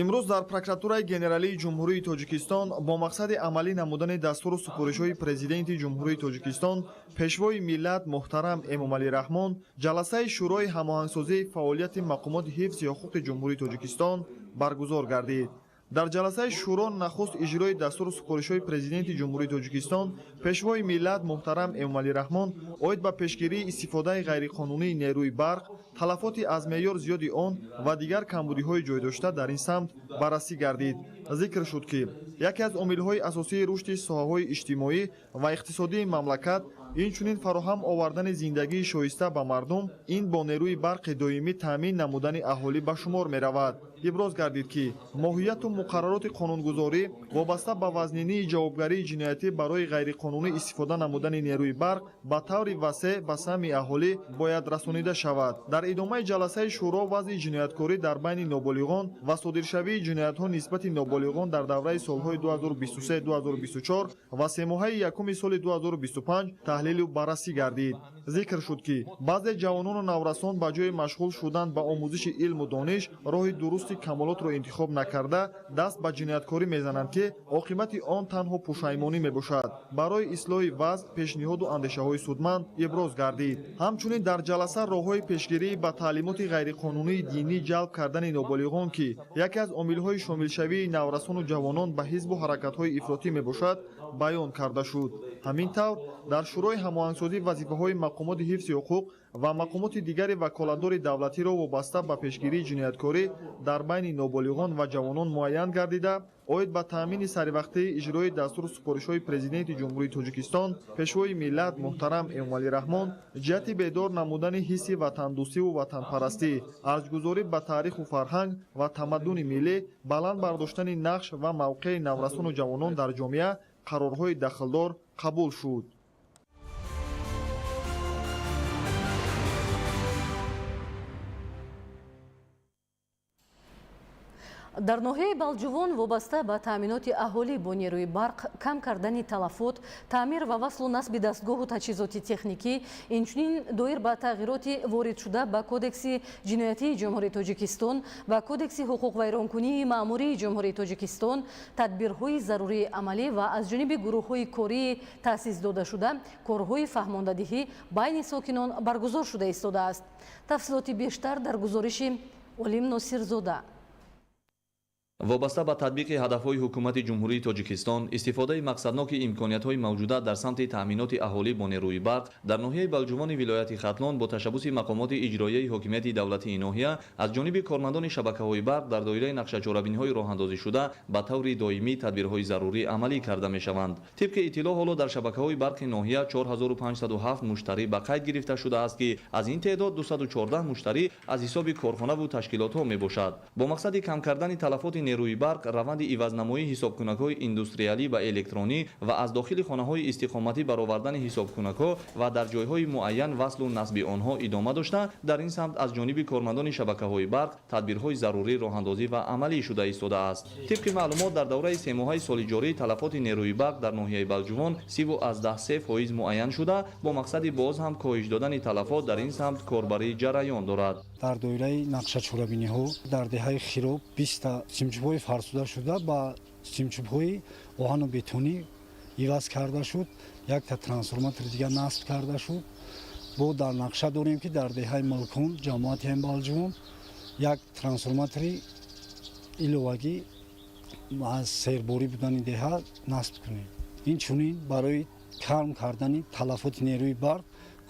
Speaker 19: Имрӯз дар прокуратураи генералии Ҷумҳурии Тоҷикистон бо мақсади амалӣ намудани дастуру супоришҳои Президенти Ҷумҳурии Тоҷикистон, Пешвои миллат муҳтарам Эмомалӣ Раҳмон ҷаласаи Шӯрои ҳамоҳангсозии фаъолияти мақомоти ҳифзи ҳуқуқи Ҷумҳурии Тоҷикистон баргузор гардид. Дар ҷаласаи шӯро нахуст иҷрои дастуру супоришҳои Президенти Ҷумҳурии Тоҷикистон, Пешвои миллат муҳтарам Эмомалӣ Раҳмон оид ба пешгирии истифодаи ғайриқонунии нерӯи барқ, талафоти аз меъёр зиёди он ва дигар камбудиҳои ҷойдошта дар ин самт баррасӣ гардид. Зикр шуд, ки яке аз омилҳои асосии рушди соҳаҳои иҷтимоӣ ва иқтисодии мамлакат, инчунин фароҳам овардани зиндагии шоиста ба мардум, ин бо нерӯи барқи доимӣ таъмин намудани аҳолӣ ба шумор меравад. Иброз гардид, ки моҳияту муқаррароти қонунгузорӣ вобаста ба вазнинии ҷавобгарии ҷиноятӣ барои ғайриқонунӣ истифода намудани нерӯи барқ ба таври васеъ ба самъи аҳолӣ бояд расонида шавад. Дар идомаи ҷаласаи шӯро вазъи ҷинояткорӣ дар байни ноболиғон ва содиршавии ҷиноятҳо нисбати ноболиғон дар давраи солҳои 2023-2024 ва семоҳаи якуми соли 2025 таҳлилу баррасӣ гардид. Зикр шуд, ки баъзе ҷавонону наврасон ба ҷои машғул шудан ба омӯзиши илму дониш роҳи дурусти камолотро интихоб накарда, даст ба ҷинояткорӣ мезананд, ки оқибати он танҳо пушаймонӣ мебошад. Барои ислоҳи вазъ пешниҳоду андешаҳои судманд иброз гардид. Ҳамчунин дар ҷаласа роҳҳои пешгирии ба таълимоти ғайриқонунии динӣ ҷалб кардани ноболиғон, ки яке аз омилҳои шомилшавии наврасону ҷавонон ба ҳизбу ҳаракатҳои ифротӣ мебошад, баён карда шуд. Ҳамин тавр дар Шӯрои ҳамоҳангсозӣ вазифаҳои мақомоти ҳифзи ҳуқуқ ва мақомоти дигари ваколатдори давлатиро вобаста ба пешгирии ҷинояткорӣ дар байни ноболиғон ва ҷавонон муайян гардида, оид ба таъмини саривақтии иҷрои дастуру супоришҳои Президенти Ҷумҳурии Тоҷикистон, Пешвои миллат муҳтарам Эмомалӣ Раҳмон ҷиҳати бедор намудани ҳисси ватандӯстиву ватанпарастӣ, арҷгузорӣ ба таъриху фарҳанг ва тамаддуни миллӣ, баланд бардоштани нақш ва мавқеи наврасону ҷавонон дар ҷомеа қарорҳои дахлдор қабул шуд.
Speaker 6: Дар ноҳияи Балҷувон вобаста ба таъминоти аҳолӣ бо нерӯи барқ, кам кардани талафот, таъмир ва васлу насби дастгоҳу таҷҳизоти техникӣ, инчунин доир ба тағйироти воридшуда ба Кодекси ҷиноятии Ҷумҳурии Тоҷикистон ва Кодекси ҳуқуқвайронкунии маъмурии Ҷумҳурии Тоҷикистон тадбирҳои зарурии амалӣ ва аз ҷониби гурӯҳҳои кории таъсис додашуда корҳои фаҳмондадиҳӣ байни сокинон баргузор шуда истодааст. Тафсилоти бештар дар гузориши Олим Носирзода.
Speaker 14: Вобаста ба татбиқи ҳадафҳои ҳукумати Ҷумҳурии Тоҷикистон, истифодаи мақсадноки имкониятҳои мавҷуда дар самти таъминоти аҳолӣ бо нерӯи барқ дар ноҳияи Балҷувони вилояти Хатлон бо ташаббуси мақомоти иҷроияи ҳокимияти давлатии ноҳия аз ҷониби кормандони шабакаҳои барқ дар доираи нақшачорабиниҳои роҳандозишуда ба таври доимӣ тадбирҳои зарурӣ амалӣ карда мешаванд. Тибқи иттилоъ, ҳоло дар шабакаҳои барқи ноҳия 4507 муштарӣ ба қайд гирифта шудааст, ки аз ин теъдод 214 муштарӣ аз ҳисоби корхонаву ташкилотҳо мебошад. Бо мақсади кам кардани талафоти нерӯи барқ, раванди ивазнамоии ҳисобкунакҳои индустриалӣ ва электронӣ ва аз дохили хонаҳои истиқоматӣ баровардани ҳисобкунакҳо ва дар ҷойҳои муайян васлу насби онҳо идома дошта, дар ин самт аз ҷониби кормандони шабакаҳои барқ тадбирҳои зарурӣ роҳандозӣ ва амалӣ шуда истодааст. Тибқи маълумот, дар давраи семоҳаи соли ҷорӣ талафоти нерӯи барқ дар ноҳияи Балҷувон 30,3% муайян шуда, бо мақсади боз ҳам коҳиш додани талафот дар ин самт корбарӣ ҷараён дорад.
Speaker 20: Дар доираи нақшачорабиниҳо дар деҳаи Хироб 20 симчӯбҳои фарсуда шуда ба симчӯбҳои оҳану бетонӣ иваз карда шуд, якта трансформатори дигар насб карда шуд. Бо дар нақша дорем, ки дар деҳаи Малкон, ҷамоати Балҷувон, як трансформатори иловагӣ аз серборӣ будани деҳа насб кунем. Инчунин барои кам кардани талафоти нерӯи барқ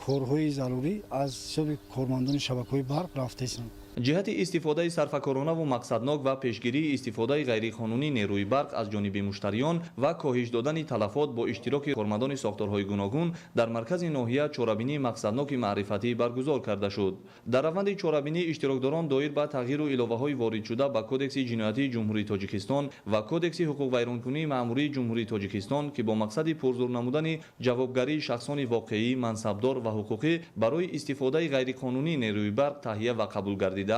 Speaker 20: корҳои зарурӣ аз ҳисоби кормандони шабакаҳои барқ рафтаистанд.
Speaker 14: Ҷиҳати истифодаи сарфакоронаву мақсаднок ва пешгирии истифодаи ғайриқонунии нерӯи барқ аз ҷониби муштариён ва коҳиш додани талафот бо иштироки кормандони сохторҳои гуногун дар маркази ноҳия чорабинии мақсадноки маърифатӣ баргузор карда шуд. Дар раванди чорабинӣ иштирокдорон доир ба тағйиру иловаҳои воридшуда ба Кодекси ҷиноятии Ҷумҳурии Тоҷикистон ва Кодекси ҳуқуқвайронкунии маъмурии Ҷумҳурии Тоҷикистон, ки бо мақсади пурзур намудани ҷавобгарии шахсони воқеӣ, мансабдор ва ҳуқуқӣ барои истифодаи ғайриқонунии нерӯи барқ таҳия ва қабул гардидааст,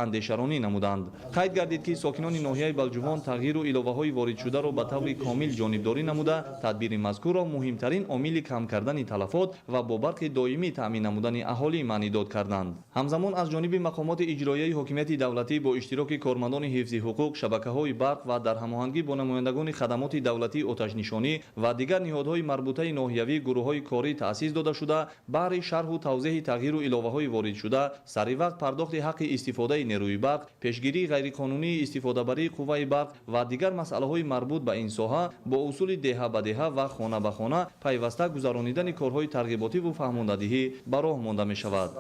Speaker 14: андешаронӣ намуданд. Қайд гардид, ки сокинони ноҳияи Балҷувон тағйиру иловаҳои воридшударо ба таври комил ҷонибдорӣ намуда, тадбири мазкурро муҳимтарин омили кам кардани талафот ва бо барқи доимӣ таъмин намудани аҳолӣ маънидод карданд. Ҳамзамон аз ҷониби мақомоти иҷроияи ҳокимияти давлатӣ бо иштироки кормандони ҳифзи ҳуқуқ, шабакаҳои барқ ва дар ҳамоҳангӣ бо намояндагони хадамоти давлатии оташнишонӣ ва дигар ниҳодҳои марбутаи ноҳиявӣ гурӯҳҳои корӣ таъсис дода шуда, баҳри шарҳу тавзеҳи тағйиру иловаҳои воридшуда, саривақт пардохти ҳаққи истифодаи нерӯи барқ, пешгирии ғайриқонунии истифодабарии қувваи барқ ва дигар масъалаҳои марбут ба ин соҳа бо усули деҳа ба деҳа ва хона ба хона пайваста гузаронидани корҳои тарғиботиву фаҳмондадиҳӣ ба роҳ монда мешавад.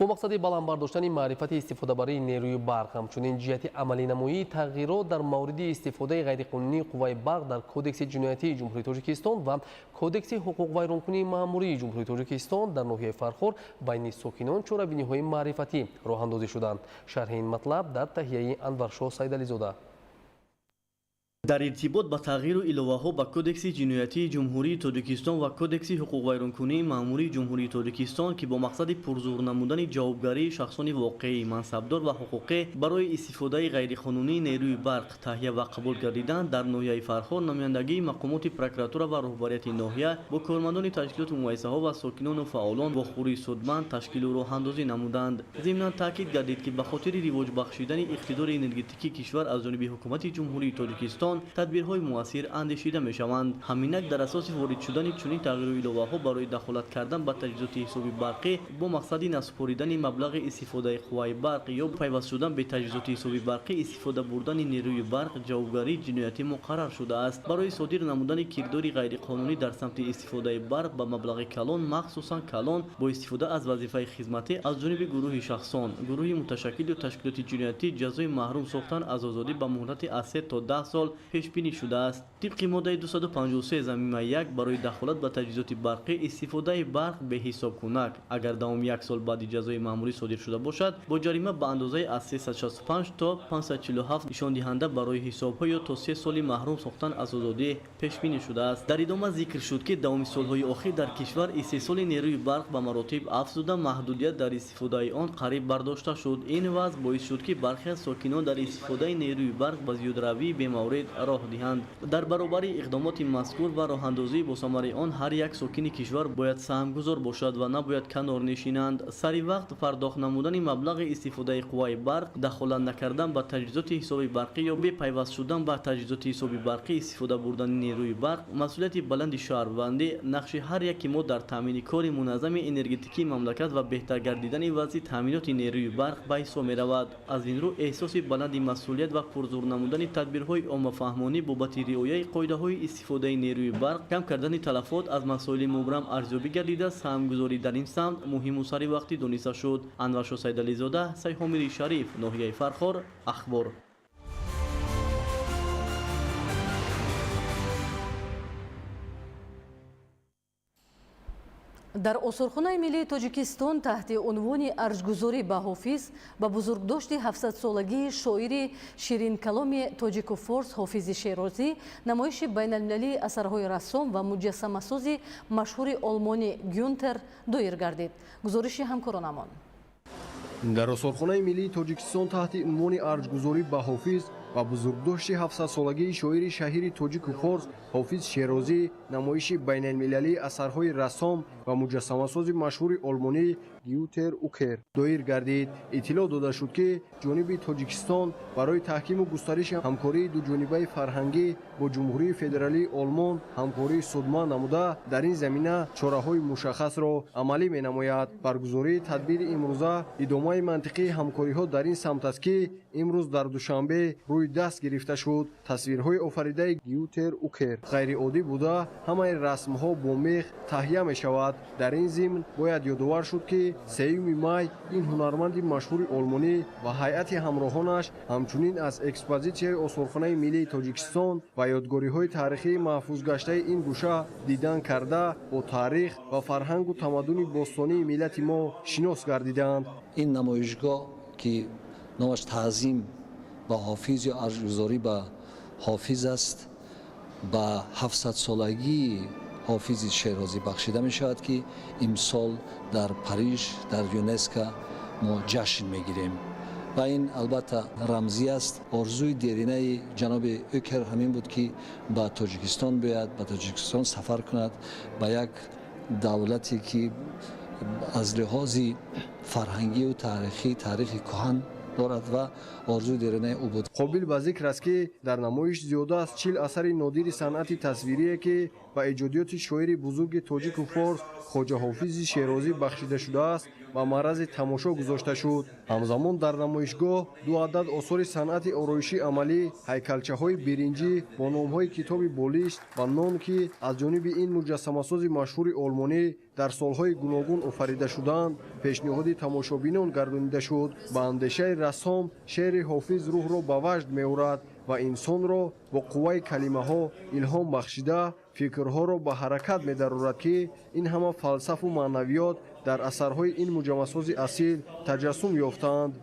Speaker 7: Бо мақсади баланд бардоштани маърифати истифодабарии нерӯи барқ, ҳамчунин ҷиҳати амалинамоии тағйирот дар мавриди истифодаи ғайриқонунии қувваи барқ дар Кодекси ҷиноятии Ҷумҳурии Тоҷикистон ва Кодекси ҳуқуқвайронкунии маъмурии Ҷумҳурии Тоҷикистон дар ноҳияи Фархор байни сокинон чорабиниҳои маърифатӣ роҳандозӣ шуданд. Шарҳи ин матлаб дар таҳияи Анваршоҳ Сайдализода.
Speaker 21: Дар иртибот ба тағйиру иловаҳо ба Кодекси ҷиноятии Ҷумҳурии Тоҷикистон ва Кодекси ҳуқуқвайронкунии маъмурии Ҷумҳурии Тоҷикистон, ки бо мақсади пурзур намудани ҷавобгарии шахсони воқеӣ, мансабдор ва ҳуқуқӣ барои истифодаи ғайриқонунии нерӯи барқ таҳия ва қабул гардидан, дар ноҳияи Фархор намояндагии мақомоти прокуратура ва роҳбарияти ноҳия бо кормандони ташкилоту муассисаҳо ва сокинону фаъолон вохӯрии судманд ташкилу роҳандозӣ намуданд. Зимнан таъкид гардид, ки ба хотири ривоҷ бахшидани иқтидори энергетикии кишвар аз ҷониби ҳукумати Ҷумҳурии Тоҷикистон тадбирҳои муассир андешида мешаванд. Ҳаминак дар асоси ворид шудани чунин тағйиру иловаҳо барои дахолат кардан ба таҷҳизоти ҳисоби барқӣ бо мақсади насупоридани маблағи истифодаи қувваи барқ ё пайваст шудан бе таҷҳизоти ҳисоби барқӣ истифода бурдани нерӯи барқ ҷавобгарии ҷиноятӣ муқаррар шудааст. Барои содир намудани кирдори ғайриқонунӣ дар самти истифодаи барқ ба маблағи калон, махсусан калон, бо истифода аз вазифаи хизматӣ аз ҷониби гурӯҳи шахсон, гурӯҳи муташаккил ё ташкилоти ҷиноятӣ ҷазои маҳрум сохтан аз озодӣ ба муҳлати аз 3 то 10 сол пешбинӣ шудааст. Тибқи моддаи 253 замима 1 барои дахолат ба таҷҳизоти барқӣ истифодаи барқ беҳисобкунак, агар давоми як сол баъди ҷазои маъмурӣ содир шуда бошад, бо ҷарима ба андозаи аз 365 то 547 нишондиҳанда барои ҳисобҳо ё то 3 соли маҳрум сохтан аз озодӣ пешбинӣ шудааст. Дар идома зикр шуд, ки давоми солҳои охир дар кишвар истеҳсоли нерӯи барқ ба маротиб афзуда, маҳдудият дар истифодаи он қариб бардошта шуд. Ин вазъ боис шуд, ки бархе аз сокинон дар истифодаи нерӯи барқ ба зиёдравии бемаврид роҳ диҳанд. Дар баробари иқдомоти мазкур ва роҳандозии босамари он, ҳар як сокини кишвар бояд саҳмгузор бошад ва набояд канор нишинанд. Сари вақт пардохт намудани маблағи истифодаи қувваи барқ, дахолат накардан ба таҷҳизоти ҳисоби барқӣ ё бепайваст шудан ба таҷҳизоти ҳисоби барқӣ истифода бурдани нерӯи барқ, масъулияти баланди шаҳрвандӣ, нақши ҳар яки мо дар таъмини кори муназзами энергетикии мамлакат ва беҳтар гардидани вазъи таъминоти нерӯи барқ ба ҳисоб меравад. Аз ин рӯ эҳсоси баланди масъулият ва пурзур намудани тадбирҳои оммафаҳмонӣ бобати риояи қоидаҳои истифодаи нерӯи барқ, кам кардани талафот аз масоили мубрам арзёбӣ гардида, саҳмгузорӣ дар ин самт муҳиму саривақтӣ дониста шуд. Анваршо Сайдализода, Сайҳомири Шариф, ноҳияи Фархор, Ахбор.
Speaker 6: Дар осорхонаи миллии Тоҷикистон таҳти унвони арҷгузорӣ ба Ҳофиз ба бузургдошти 700-солагии шоири ширинкаломи тоҷику форс Ҳофизи Шерозӣ намоиши байналмилалии асарҳои рассом ва муҷассамасози машҳури олмонӣ Гюнтер доир гардид. Гузориши ҳамкоронамон.
Speaker 1: Дар осорхонаи миллии Тоҷикистон таҳти унвони арҷгузорӣ ба Ҳофиз ва бузургдошти 700-солагии шоири шаҳири тоҷику форс Ҳофиз Шерозӣ намоиши байналмилалии асарҳои рассом ва муҷассамасози машҳури олмонӣ Гютер Укер доир гардид. Иттилоъ дода шуд, ки ҷониби Тоҷикистон барои таҳкиму густариши ҳамкории дуҷонибаи фарҳангӣ бо Ҷумҳурии Федералии Олмон ҳамкории судманд намуда, дар ин замина чораҳои мушаххасро амалӣ менамояд. Баргузории тадбири имрӯза идомаи мантиқии ҳамкориҳо дар ин самт аст, ки имрӯз дар Душанбе рӯи даст гирифта шуд. Тасвирҳои офаридаи Гютер Укер ғайриоддӣ буда, ҳамаи расмҳо бо мех таҳия мешавад. Дар ин зимн бояд ёдовар шуд, ки 3 май ин ҳунарманди машҳури олмонӣ ва ҳайати ҳамроҳонаш ҳамчунин аз экспозитсияи осорхонаи миллии Тоҷикистон ва ёдгориҳои таърихии маҳфузгаштаи ин гӯша дидан карда, бо таърих ва фарҳангу тамаддуни бостонии миллати мо шинос гардиданд.
Speaker 22: Ин намоишгоҳ, ки номаш таъзим ба Ҳофиз ё арҷгузорӣ ба Ҳофиз аст, ба 700-солагии Ҳофизи Шерозӣ бахшида мешавад, ки имсол дар Париж, дар ЮНЕСКО мо ҷашн мегирем ва ин албатта рамзӣ аст. Орзуи деринаи ҷаноби Укер ҳамин буд, ки ба Тоҷикистон биёяд, ба Тоҷикистон сафар кунад, ба як давлате, ки аз лиҳози фарҳангию таърихӣ таърихи кӯҳан дорад ва орзуи деринаи ӯ буд.
Speaker 1: Қобил ба зикр аст, ки дар намоиш зиёда аз 40 асари нодири санъати тасвирие, ки ба эҷодиёти шоири бузурги тоҷику форс Хоҷа Ҳофизи Шерозӣ бахшида шудааст, ба маърази тамошо гузошта шуд. Ҳамзамон дар намоишгоҳ 2 адад осори санъати ороишӣ амалӣ, ҳайкалчаҳои биринҷӣ бо номҳои китоби болишт ва нон, ки аз ҷониби ин муҷассамасози машҳури олмонӣ дар солҳои гуногун офарида шудаанд, пешниҳоди тамошобинон гардонида шуд. Ба андешаи рассом, шеъри Ҳофиз рӯҳро ба ваҷд меорад ва инсонро бо қувваи калимаҳо илҳом бахшида, фикрҳоро ба ҳаракат медарорад, ки ин ҳама фалсафу маънавиёт дар асарҳои ин муҷассамасози асил таҷассум ёфтаанд.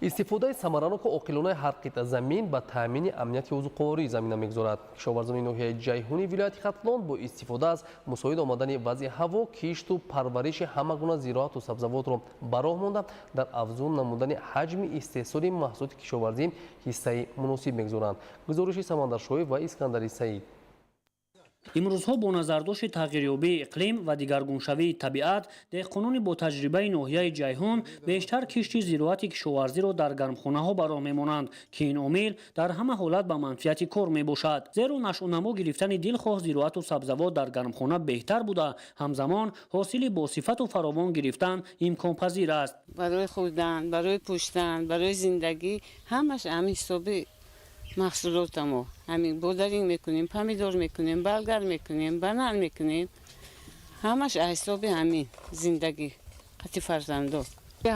Speaker 7: Истифодаи самараноку оқилонаи ҳар қитъа замин ба таъмини амнияти озуқаворӣ замина мегузорад. Кишоварзони ноҳияи Ҷайҳуни вилояти Хатлон бо истифода аз мусоид омадани вазъи ҳаво, кишту парвариши ҳама гуна зироату сабзавотро ба роҳ монда, дар афзун намудани ҳаҷми истеҳсоли маҳсулоти кишоварзӣ ҳиссаи муносиб мегузоранд. Гузориши Самандаршоев ва Искандари Саид.
Speaker 4: Имрӯзҳо бо назардошти тағйирёбии иқлим ва дигаргуншавии табиат, деҳқонони бо таҷрибаи ноҳияи Ҷайҳун бештар кишти зироати кишоварзиро дар гармхонаҳо ба роҳ мемонанд, ки ин омил дар ҳама ҳолат ба манфиати кор мебошад. Зеро нашъунамо гирифтани дилхоҳ зироату сабзавот дар гармхона беҳтар буда, ҳамзамон ҳосили босифату фаровон гирифтан имконпазир аст.
Speaker 23: Барои хӯрдан, барои пӯштан, барои зиндагӣ ҳамаш ҳамин ҳисоби маҳсулотамо. Ҳамин бодаринг мекунем, помидор мекунем, болгар мекунем, банан мекунем. Ҳамаш ҳисоби ҳамин зиндагӣ. Қати фарзандо.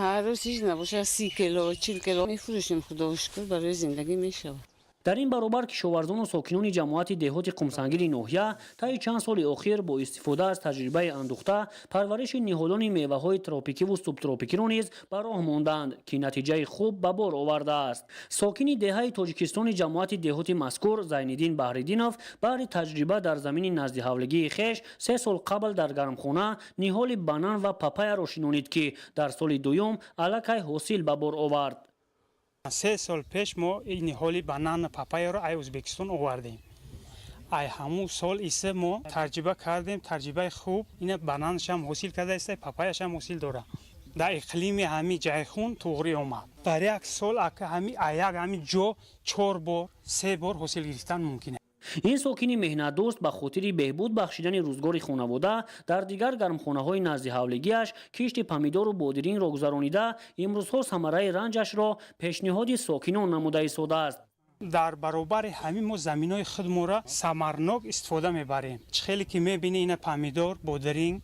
Speaker 23: Ҳар рӯз ҳеҷ набошад 30 кило, 40 кило мефурӯшем, худо шукр, барои зиндагӣ мешавад.
Speaker 4: Дар ин баробар кишоварзону сокинони ҷамоати деҳоти Қумсангири ноҳия таи чанд соли охир бо истифода аз таҷрибаи андӯхта парвариши ниҳолони меваҳои тропикиву субтропикиро низ ба роҳ монданд, ки натиҷаи хуб ба бор овардааст. Сокини деҳаи Тоҷикистони ҷамоати деҳоти мазкур Зайниддин Баҳриддинов баҳри таҷриба дар замини наздиҳавлигии хеш 3 сол қабл дар гармхона ниҳоли банан ва папаяро шинонид, ки дар соли дуюм аллакай ҳосил ба бор овард.
Speaker 2: 3 сол пеш мо ин ниҳоли банан папаяро ай Ӯзбекистон овардем. Ай ҳамун сол исе мо таҷриба кардем, таҷрибаи хуб, ина бананашам ҳосил кардааст, папаяшам ҳосил дорад. Дар иқлими ҳами Ҷайхун туғри омад. Дар як сол ҳами аяк ҳами ҷо 4 бор, 3 бор ҳосил гирифтан мумкин.
Speaker 4: Ин сокини меҳнатдӯст ба хотири беҳбуд бахшидани рӯзгори хонавода дар дигар гармхонаҳои наздиҳавлигиаш кишти помидору бодирингро гузаронида, имрӯзҳо самараи ранҷашро пешниҳоди сокинон намуда истодааст.
Speaker 2: Дар баробари ҳамин мо заминҳои худмонро самарнок истифода мебарем. Чӣ хеле ки мебинӣ, ина помидор, бодиринг,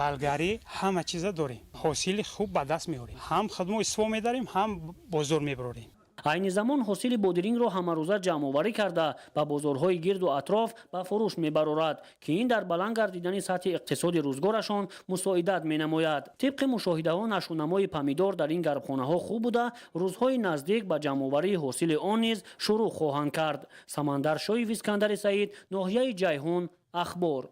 Speaker 2: балгарӣ, ҳама чиза дорем. Ҳосили хуб ба даст меорем. Ҳам худмо истифода медарем, ҳам бозор мебарорем.
Speaker 4: Айни замон ҳосили бодирингро ҳамарӯза ҷамъоварӣ карда ба бозорҳои гирду атроф ба фурӯш мебарорад, ки ин дар баланд гардидани сатҳи иқтисоди рӯзгорашон мусоидат менамояд. Тибқи мушоҳидаҳо нашъунамои помидор дар ин гармхонаҳо хуб буда, рӯзҳои наздик ба ҷамъоварии ҳосили он низ шурӯъ хоҳанд кард. Самандар Шоев, Искандари Саид, ноҳияи Ҷайҳун, Ахбор.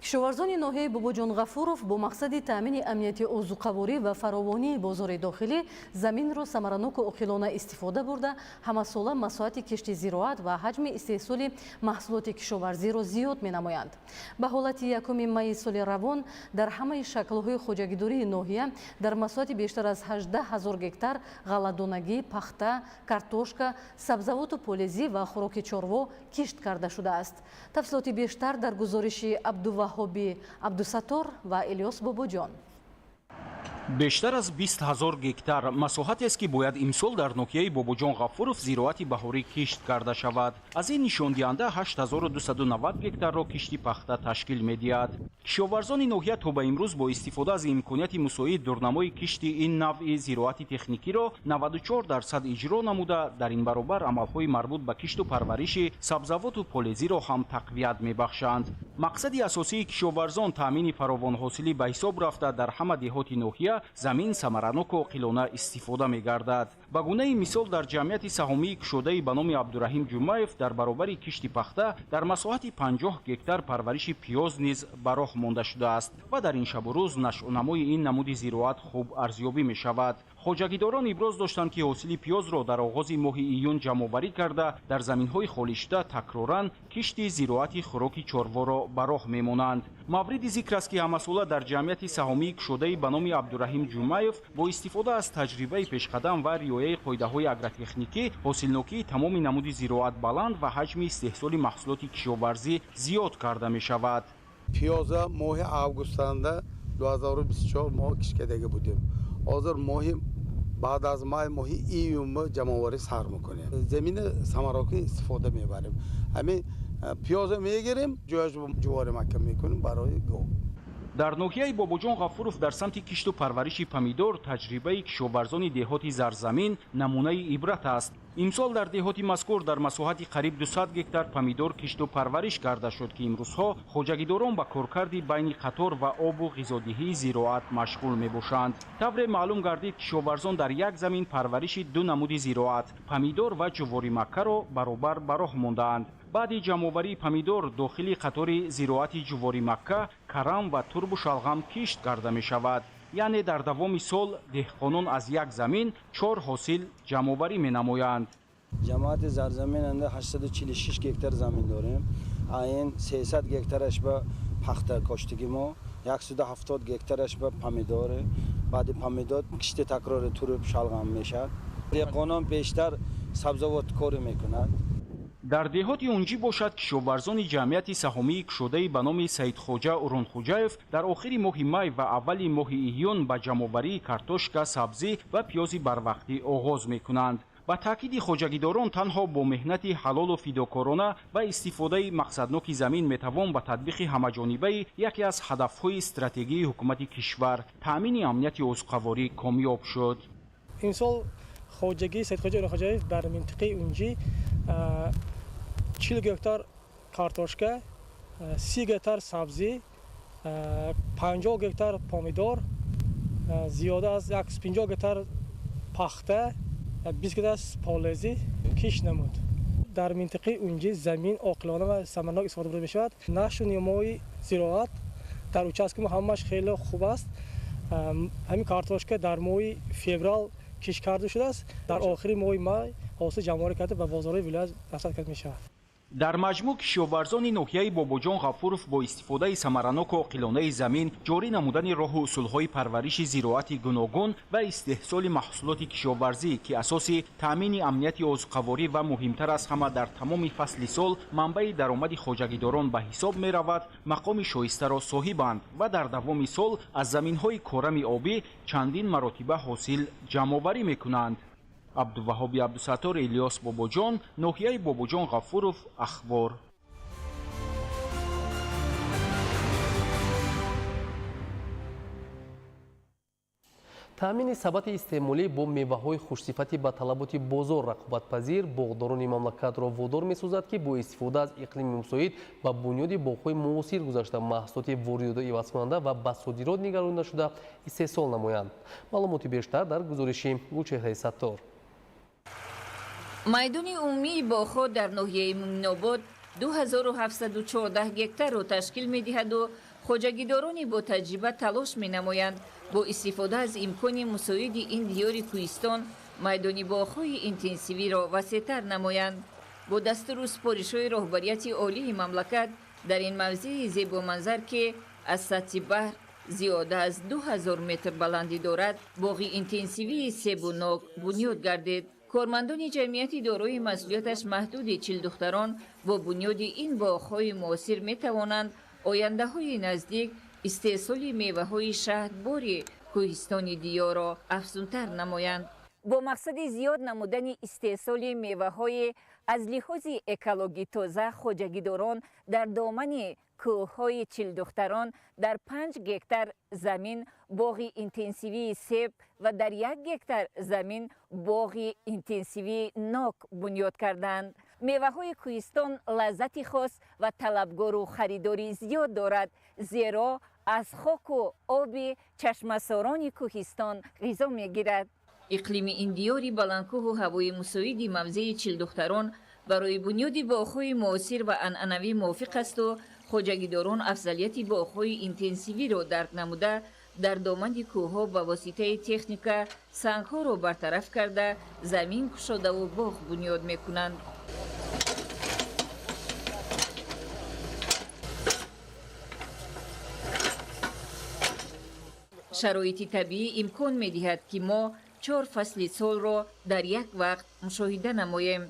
Speaker 6: Кишоварзони ноҳияи Бобоҷон Ғафуров бо мақсади таъмини амнияти озуқаворӣ ва фаровонии бозори дохилӣ заминро самараноку оқилона истифода бурда, ҳамасола масоҳати кишти зироат ва ҳаҷми истеҳсоли маҳсулоти кишоварзиро зиёд менамоянд. Ба ҳолати 1 майи соли равон дар ҳамаи шаклҳои хоҷагидории ноҳия дар масоҳати бештар аз 18 ҳазор гектар ғалладонагӣ, пахта, картошка, сабзавоту полезӣ ва хӯроки чорво кишт карда шудааст. Тафсилоти бештар дар гузориши Абдуваҳҳоби Абдусаттор ва Илёс Бобоҷон.
Speaker 3: Бештар аз 20 ҳазор гектар масоҳатест, ки бояд имсол дар ноҳияи Бобоҷон Ғафуров зироати баҳорӣ кишт карда шавад. Аз ин нишондиҳанда 8290 гектарро кишти пахта ташкил медиҳад. Кишоварзони ноҳия то ба имрӯз бо истифода аз имконияти мусоид дурнамои кишти ин навъи зироати техникиро 94% иҷро намуда, дар ин баробар амалҳои марбут ба кишту парвариши сабзавоту полезиро ҳам тақвият мебахшанд. Мақсади асосии кишоварзон таъмини фаровонҳосилӣ ба ҳисоб рафта, дар ҳама деҳоти ноҳия замин самараноку оқилона истифода мегардад. Ба гунаи мисол, дар ҷамъияти саҳомии кушодаи ба номи Абдураҳим Ҷумаев дар баробари кишти пахта дар масоҳати 50 гектар парвариши пиёз низ ба роҳ монда шудааст ва дар ин шабу рӯз нашъунамои ин намуди зироат хуб арзёбӣ мешавад. Хоҷагидорон иброз доштанд, ки ҳосили пиёзро дар оғози моҳи июн ҷамъоварӣ карда, дар заминҳои холишуда такроран кишти зироати хӯроки чорворо ба роҳ мемонанд. Мавриди зикр аст, ки ҳамасола дар ҷамъияти саҳомии кушодаи ба номи Абдураҳим Ҷумаев бо истифода аз таҷрибаи пешқадам ва риояи қоидаҳои агротехникӣ ҳосилнокии тамоми намуди зироат баланд ва ҳаҷми истеҳсоли маҳсулоти кишоварзӣ зиёд карда мешавад.
Speaker 5: Пиёза моҳи августанда 2024 мо кишкадаги будем. Ҳозир моҳи баъд аз май моҳи июн ҷамъоварӣ сар мекунем. Замини самарокӣ истифода мебарем. Ҳамин пиёза мегирем, ҷояш ҷувори мака мекунем барои гов.
Speaker 3: Дар ноҳияи Бобоҷон Ғафуров дар самти кишту парвариши помидор таҷрибаи кишоварзони деҳоти Зарзамин намунаи ибрат аст. Имсол дар деҳоти мазкур дар масоҳати қариб 200 гектар помидор кишту парвариш карда шуд, ки имрӯзҳо хоҷагидорон ба коркарди байни қатор ва обу ғизодиҳии зироат машғул мебошанд. Тавре маълум гардид, кишоварзон дар як замин парвариши ду намуди зироат помидор ва ҷувори маккаро баробар ба роҳ мондаанд. Баъди ҷамъоварии помидор дохили қатори зироати ҷувори макка карам ва турбу шалғам кишт карда мешавад. Яъне дар давоми сол деҳқонон аз як замин 4 ҳосил ҷамъоварӣ менамоянд.
Speaker 24: Ҷамоати Зарзамин анда 846 гектар замин дорем. Ин 300 гектараш ба пахта коштагӣ мо, 170 гектараш ба помидор. Баъди помидор кишти такрори турб шалғам мешавад. Деҳқонон бештар сабзавоткорӣ мекунанд.
Speaker 3: Дар деҳоти Унҷӣ бошад, кишоварзони ҷамъияти саҳомии кушодаи ба номи Саидхоҷа Урунхуҷаев дар охири моҳи май ва аввали моҳи июн ба ҷамъоварии картошка, сабзӣ ва пиёзи барвақтӣ оғоз мекунанд. Ба таъкиди хоҷагидорон, танҳо бо меҳнати ҳалолу фидокорона ва истифодаи мақсадноки замин метавон ба татбиқи ҳамаҷонибаи яке аз ҳадафҳои стратегии ҳукумати кишвар таъмини амнияти озуқаворӣ комёб шуд.
Speaker 8: Имсол хоҷагии Саидхоҷа Ӯроқхоҷаев дар минтиқаи Унҷӣ 40 гектар картошка, 30 гектар сабзӣ, 50 гектар помидор, зиёда аз 150 гектар пахта, 20 гектар полезӣ кишт намуд. Дар минтиқаи Унҷӣ замин оқилона ва самарнок истифода бурда мешавад. Нашу намои зироат дар участки мо ҳамааш хеле хуб аст. Ҳамин картошка дар моҳи феврал кишт карда шудааст. Дар охири моҳи май ҳосил ҷамъоварӣ карда ба бозорҳои вилоят расад карда мешавад.
Speaker 3: Дар маҷмӯъ кишоварзони ноҳияи Бобоҷон Ғафуров бо истифодаи самараноку оқилонаи замин, ҷорӣ намудани роҳу усулҳои парвариши зироати гуногун ва истеҳсоли маҳсулоти кишоварзӣ, ки асоси таъмини амнияти озуқаворӣ ва муҳимтар аз ҳама дар тамоми фасли сол манбаи даромади хоҷагидорон ба ҳисоб меравад, мақоми шоистаро соҳибанд ва дар давоми сол аз заминҳои корами обӣ чандин маротиба ҳосил ҷамъоварӣ мекунанд. Абдуваҳоби Абдусаттор, Илёс Бобоҷон, ноҳияи Бобоҷон Ғафуров, Ахбор.
Speaker 7: Таъмини сабати истеъмолӣ бо меваҳои хушсифати ба талаботи бозор рақобатпазир боғдорони мамлакатро водор месозад, ки бо истифода аз иқлими мусоид ба бунёди боғҳои муосир гузашта маҳсулоти воридотро ивазкунанда ва ба содирот нигарондашуда истеҳсол намоянд. Маълумоти бештар дар гузориши Гулчеҳраи Саттор.
Speaker 9: Майдони умумии боғҳо дар ноҳияи Муъминобод 2714 гектарро ташкил медиҳаду хоҷагидорони бо таҷриба талош менамоянд бо истифода аз имкони мусоиди ин диёри кӯҳистон майдони боғҳои интенсивиро васеътар намоянд. Бо дастуру супоришҳои роҳбарияти олии мамлакат дар ин мавзеи зебоманзар, ки аз сатҳи баҳр зиёда аз 2000 метр баландӣ дорад, боғи интенсивии себу нок бунёд гардид. Кормандони ҷамъияти дорои масъулияташ маҳдуди Чилдухтарон бо бунёди ин боғҳои муосир метавонанд ояндаҳои наздик истеҳсоли меваҳои шаҳдбори кӯҳистони диёрро афзунтар намоянд. Бо мақсади зиёд намудани истеҳсоли меваҳои аз лиҳози экологӣ тоза, хоҷагидорон дар домани кӯҳҳои Чилдухтарон дар 5 гектар замин боғи интенсивии себ ва дар 1 гектар замин боғи интенсивии нок бунёд карданд. Меваҳои кӯҳистон лаззати хос ва талабгору харидори зиёд дорад, зеро аз хоку оби чашмасорони кӯҳистон ғизо мегирад. Иқлими ин диёри баландкӯҳу ҳавои мусоиди мавзеи Чилдухтарон барои бунёди боғҳои муосир ва анъанавӣ мувофиқ асту хоҷагидорон афзалияти боғҳои интенсивиро дарк намуда дар домани кӯҳҳо ба воситаи техника сангҳоро бартараф карда замин кушодаву боғ бунёд мекунанд. Шароити табиӣ имкон медиҳад, ки мо 4 фасли солро дар як вақт мушоҳида намоем.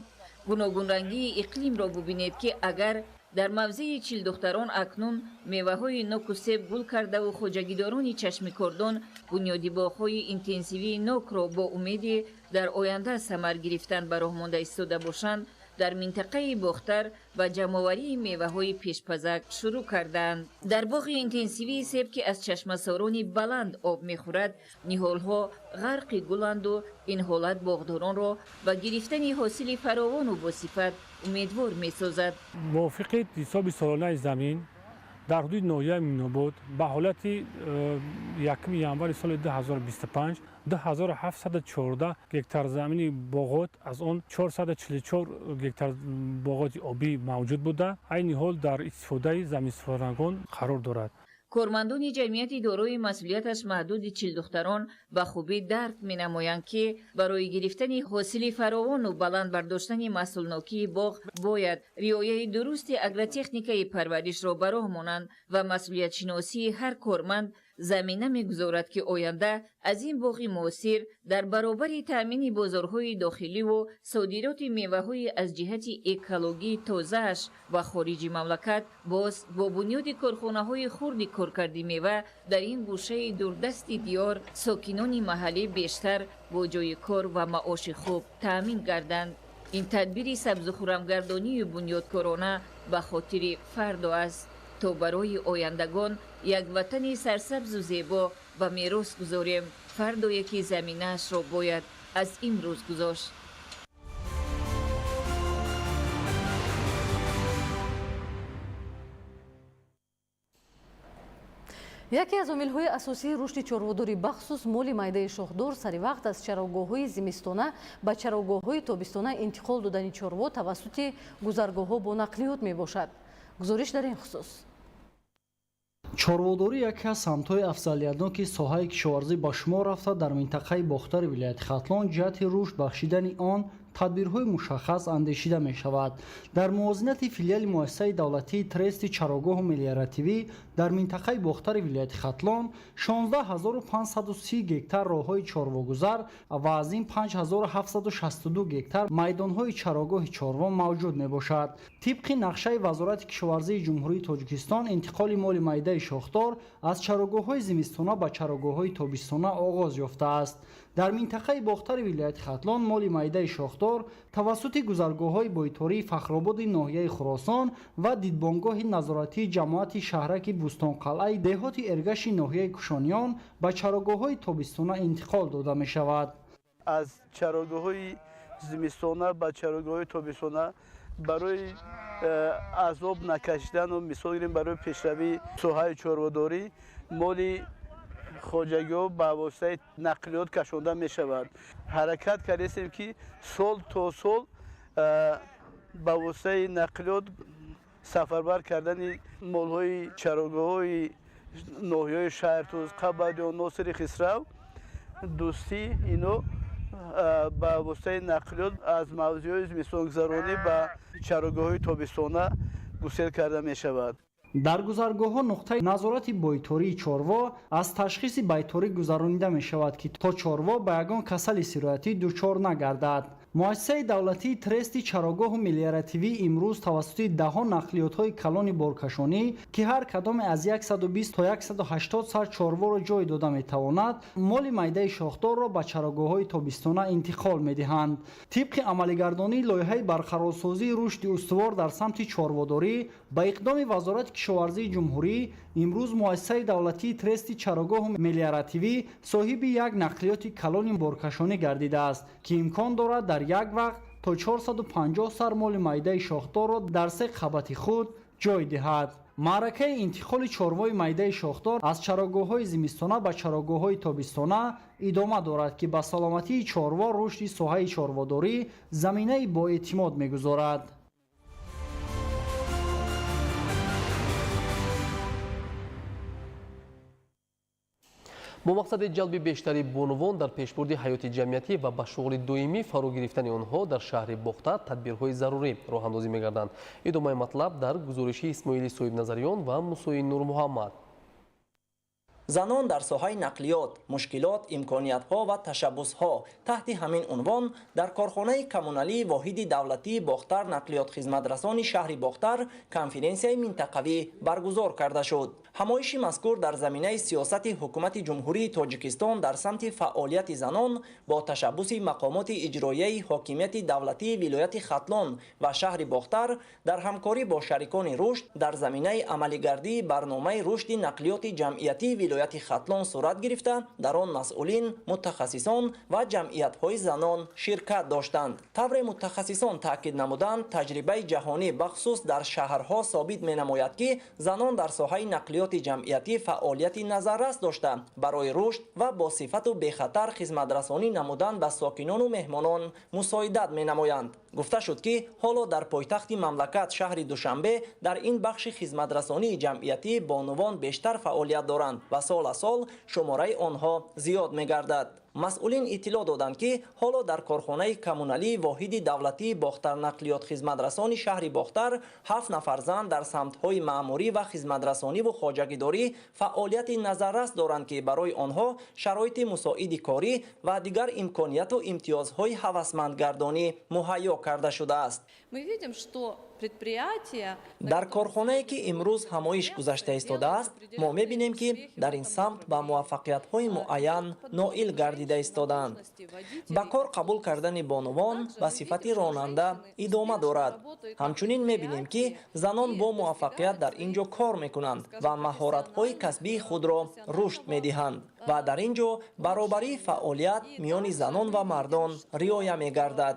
Speaker 9: Гуногунрангии иқлимро бубинед, ки агар дар мавзеи Чилдухтарон акнун меваҳои ноку себ гул кардаву хоҷагидорони чашмикордон бунёди боғҳои интенсивии нокро бо умеди дар оянда самар гирифтан ба роҳ монда истода бошанд, дар минтақаи Бохтар ба ҷамъоварии меваҳои пешпазак шурӯъ карданд. Дар боғи интенсивии себ, ки аз чашмасорони баланд об мехӯрад, ниҳолҳо ғарқи гуланду ин ҳолат боғдоронро ба гирифтани ҳосили фаровону босифат умедвор месозад.
Speaker 10: Мувофиқи ҳисоби солонаи замин дар ҳудуди ноҳияи Муъминобод ба ҳолати 1 январи соли 2025 2714 гектар замини боғот, аз он 444 гектар боғоти обӣ мавҷуд буда, айни ҳол дар истифодаи заминсифорагон қарор дорад.
Speaker 9: Кормандони ҷамъияти дорои масъулияташ маҳдуди Чилдухтарон ба хубӣ дарк менамоянд, ки барои гирифтани ҳосили фаровону баланд бардоштани маҳсулнокии боғ бояд риояи дурусти агротехникаи парваришро ба роҳ монанд ва масъулиятшиносии ҳар корманд Замина мегузорад, ки оянда аз ин боғи муосир дар баробари таъмини бозорҳои дохиливу содироти меваҳои аз ҷиҳати экологии тозааш ба хориҷи мамлакат, боз бо бунёди корхонаҳои хурди коркарди мева дар ин гӯшаи дурдасти диёр сокинони маҳаллӣ бештар бо ҷойи кор ва маоши хуб таъмин гарданд. Ин тадбири сабзухурамгардонию бунёдкорона ба хотири фардо аст, то барои ояндагон як ватани сарсабзу зебо ба мерос гузорем, фардое ки заминаашро бояд аз имрӯз гузошт.
Speaker 6: Яке аз омилҳои асосии рушди чорводорӣ, бахусус моли майдаи шохдор, сари вақт аз чарогоҳҳои зимистона ба чарогоҳҳои тобистона интиқол додани чорво тавассути гузаргоҳҳо бо нақлиёт мебошад. Гузориш дар ин хусус.
Speaker 11: Чорводорӣ яке аз самтҳои афзалиятноки соҳаи кишоварзӣ ба шумор рафта, дар минтақаи Бохтари вилояти Хатлон ҷиҳати рушд бахшидани он тадбирҳои мушаххас андешида мешавад. Дар мувозинати филиали муассисаи давлатии трести чарогоҳу мелиоративӣ дар минтақаи Бохтари вилояти Хатлон 16530 гектар роҳҳои чорвогузар ва аз ин 5762 гектар майдонҳои чарогоҳи чорво мавҷуд мебошад. Тибқи нақшаи Вазорати кишоварзии Ҷумҳурии Тоҷикистон, интиқоли моли майдаи шохдор аз чарогоҳҳои зимистона ба чарогоҳҳои тобистона оғоз ёфтааст. Дар минтақаи Бохтари вилояти Хатлон моли майдаи шохдор тавассути гузаргоҳҳои бойтории Фахрободи ноҳияи Хуросон ва дидбонгоҳи назоратии ҷамоати шаҳраки Бӯстонқалъаи деҳоти Эргаши ноҳияи Кушониён ба чарогоҳҳои тобистона интиқол дода мешавад.
Speaker 12: Аз чарогоҳҳои зимистона ба чарогоҳҳои тобистона барои азоб накашидану, мисол гирем, барои пешравии соҳаи чорводорӣ моли хоҷагиҳо ба воситаи нақлиёт кашонда мешавад. Ҳаракат кардастем, ки сол то сол ба воситаи нақлиёт сафарбар кардани молҳои чарогоҳҳои ноҳияҳои Шаҳртуз, Қабадиён, Носири Хисрав, Дӯстӣ, ино ба воситаи нақлиёт аз мавзеъҳои зимистонгузаронӣ ба чарогоҳҳои тобистона гусел карда мешавад.
Speaker 11: Дар гузаргоҳҳо нуқтаи назорати бойтории чорво аз ташхиси байторӣ гузаронида мешавад, ки то чорво ба ягон касали сироятӣ дучор нагардад. Муассисаи давлатии трести чарогоҳу мелиоративӣ имрӯз тавассути даҳо нақлиётҳои калони боркашонӣ, ки ҳар кадоме аз 120 то 180 сар чорворо ҷой дода метавонад, моли майдаи шохдорро ба чарогоҳҳои тобистона интиқол медиҳанд. Тибқи амалигардонии лоиҳаи барқарорсозии рушди устувор дар самти чорводорӣ ба иқдоми Вазорати кишоварзии ҷумҳурӣ, имрӯз муассисаи давлатии трести чарогоҳу мелиоративӣ соҳиби як нақлиёти калони боркашонӣ гардидааст, ки имкон дорад дар як вақт то 450 сар моли майдаи шохдорро дар се қабати худ ҷой диҳад. Маъракаи интиқоли чорвои майдаи шохдор аз чарогоҳҳои зимистона ба чарогоҳҳои тобистона идома дорад, ки ба саломатии чорво, рушди соҳаи чорводорӣ заминаи боэътимод мегузорад.
Speaker 7: Бо мақсади ҷалби бештари бонувон дар пешбурди ҳаёти ҷамъиятӣ ва ба шуғли доимӣ фаро гирифтани онҳо дар шаҳри Бохтар тадбирҳои зарурӣ роҳандозӣ мегарданд. Идомаи матлаб дар гузориши Исмоили Соҳибназариён ва Мусои Нурмуҳаммад.
Speaker 15: Занон дар соҳаи нақлиёт, мушкилот, имкониятҳо ва ташаббусҳо таҳти ҳамин унвон дар корхонаи коммуналии воҳиди давлатии Бохтар нақлиёт хизматрасони шаҳри Бохтар конференсияи минтақавӣ баргузор карда шуд. Ҳамоиши мазкур дар заминаи сиёсати ҳукумати Ҷумҳурии Тоҷикистон дар самти фаъолияти занон бо ташаббуси мақомоти иҷроияи ҳокимияти давлатии вилояти Хатлон ва шаҳри Бохтар дар ҳамкорӣ бо шарикони рушд дар заминаи амалигардии барномаи рушди нақлиёти ҷамъиятии вилояти Хатлон сурат гирифта, дар он масъулин, мутахассисон ва ҷамъиятҳои занон ширкат доштанд. Тавре мутахассисон таъкид намуданд, таҷрибаи ҷаҳонӣ бахусус дар шаҳрҳо собит менамояд, ки занон дар соҳаи нақлиёти ҷамъиятӣ фаъолияти назаррас дошта, барои рушд ва бо сифату бехатар хизматрасонӣ намудан ба сокинону меҳмонон мусоидат менамоянд. Гуфта шуд, ки ҳоло дар пойтахти мамлакат шаҳри Душанбе дар ин бахши хизматрасонии ҷамъиятӣ бонувон бештар фаъолият доранд ва Сол аз сол шумораи онҳо зиёд мегардад. Масъулин иттилоъ доданд, ки ҳоло дар корхонаи коммуналии воҳиди давлатии Бохтар нақлиётхизматрасони шаҳри Бохтар 7 нафар зан дар самтҳои маъмурӣ ва хизматрасониву хоҷагидорӣ фаъолияти назаррас доранд, ки барои онҳо шароити мусоиди корӣ ва дигар имконияту имтиёзҳои ҳавасмандгардонӣ муҳайё карда шудааст.
Speaker 6: Мы видим, что предприятия...
Speaker 15: Дар корхонае, ки имрӯз ҳамоиш гузашта истодааст, мо мебинем, ки дар ин самт ба муваффақиятҳои муайян ноил гардида истодаанд. Ба кор қабул кардани бонувон ба сифати ронанда идома дорад. Ҳамчунин мебинем, ки занон бо муваффақият дар ин ҷо кор мекунанд ва маҳоратҳои касбии худро рушд медиҳанд ва дар ин ҷо баробарии фаъолият миёни занон ва мардон риоя мегардад.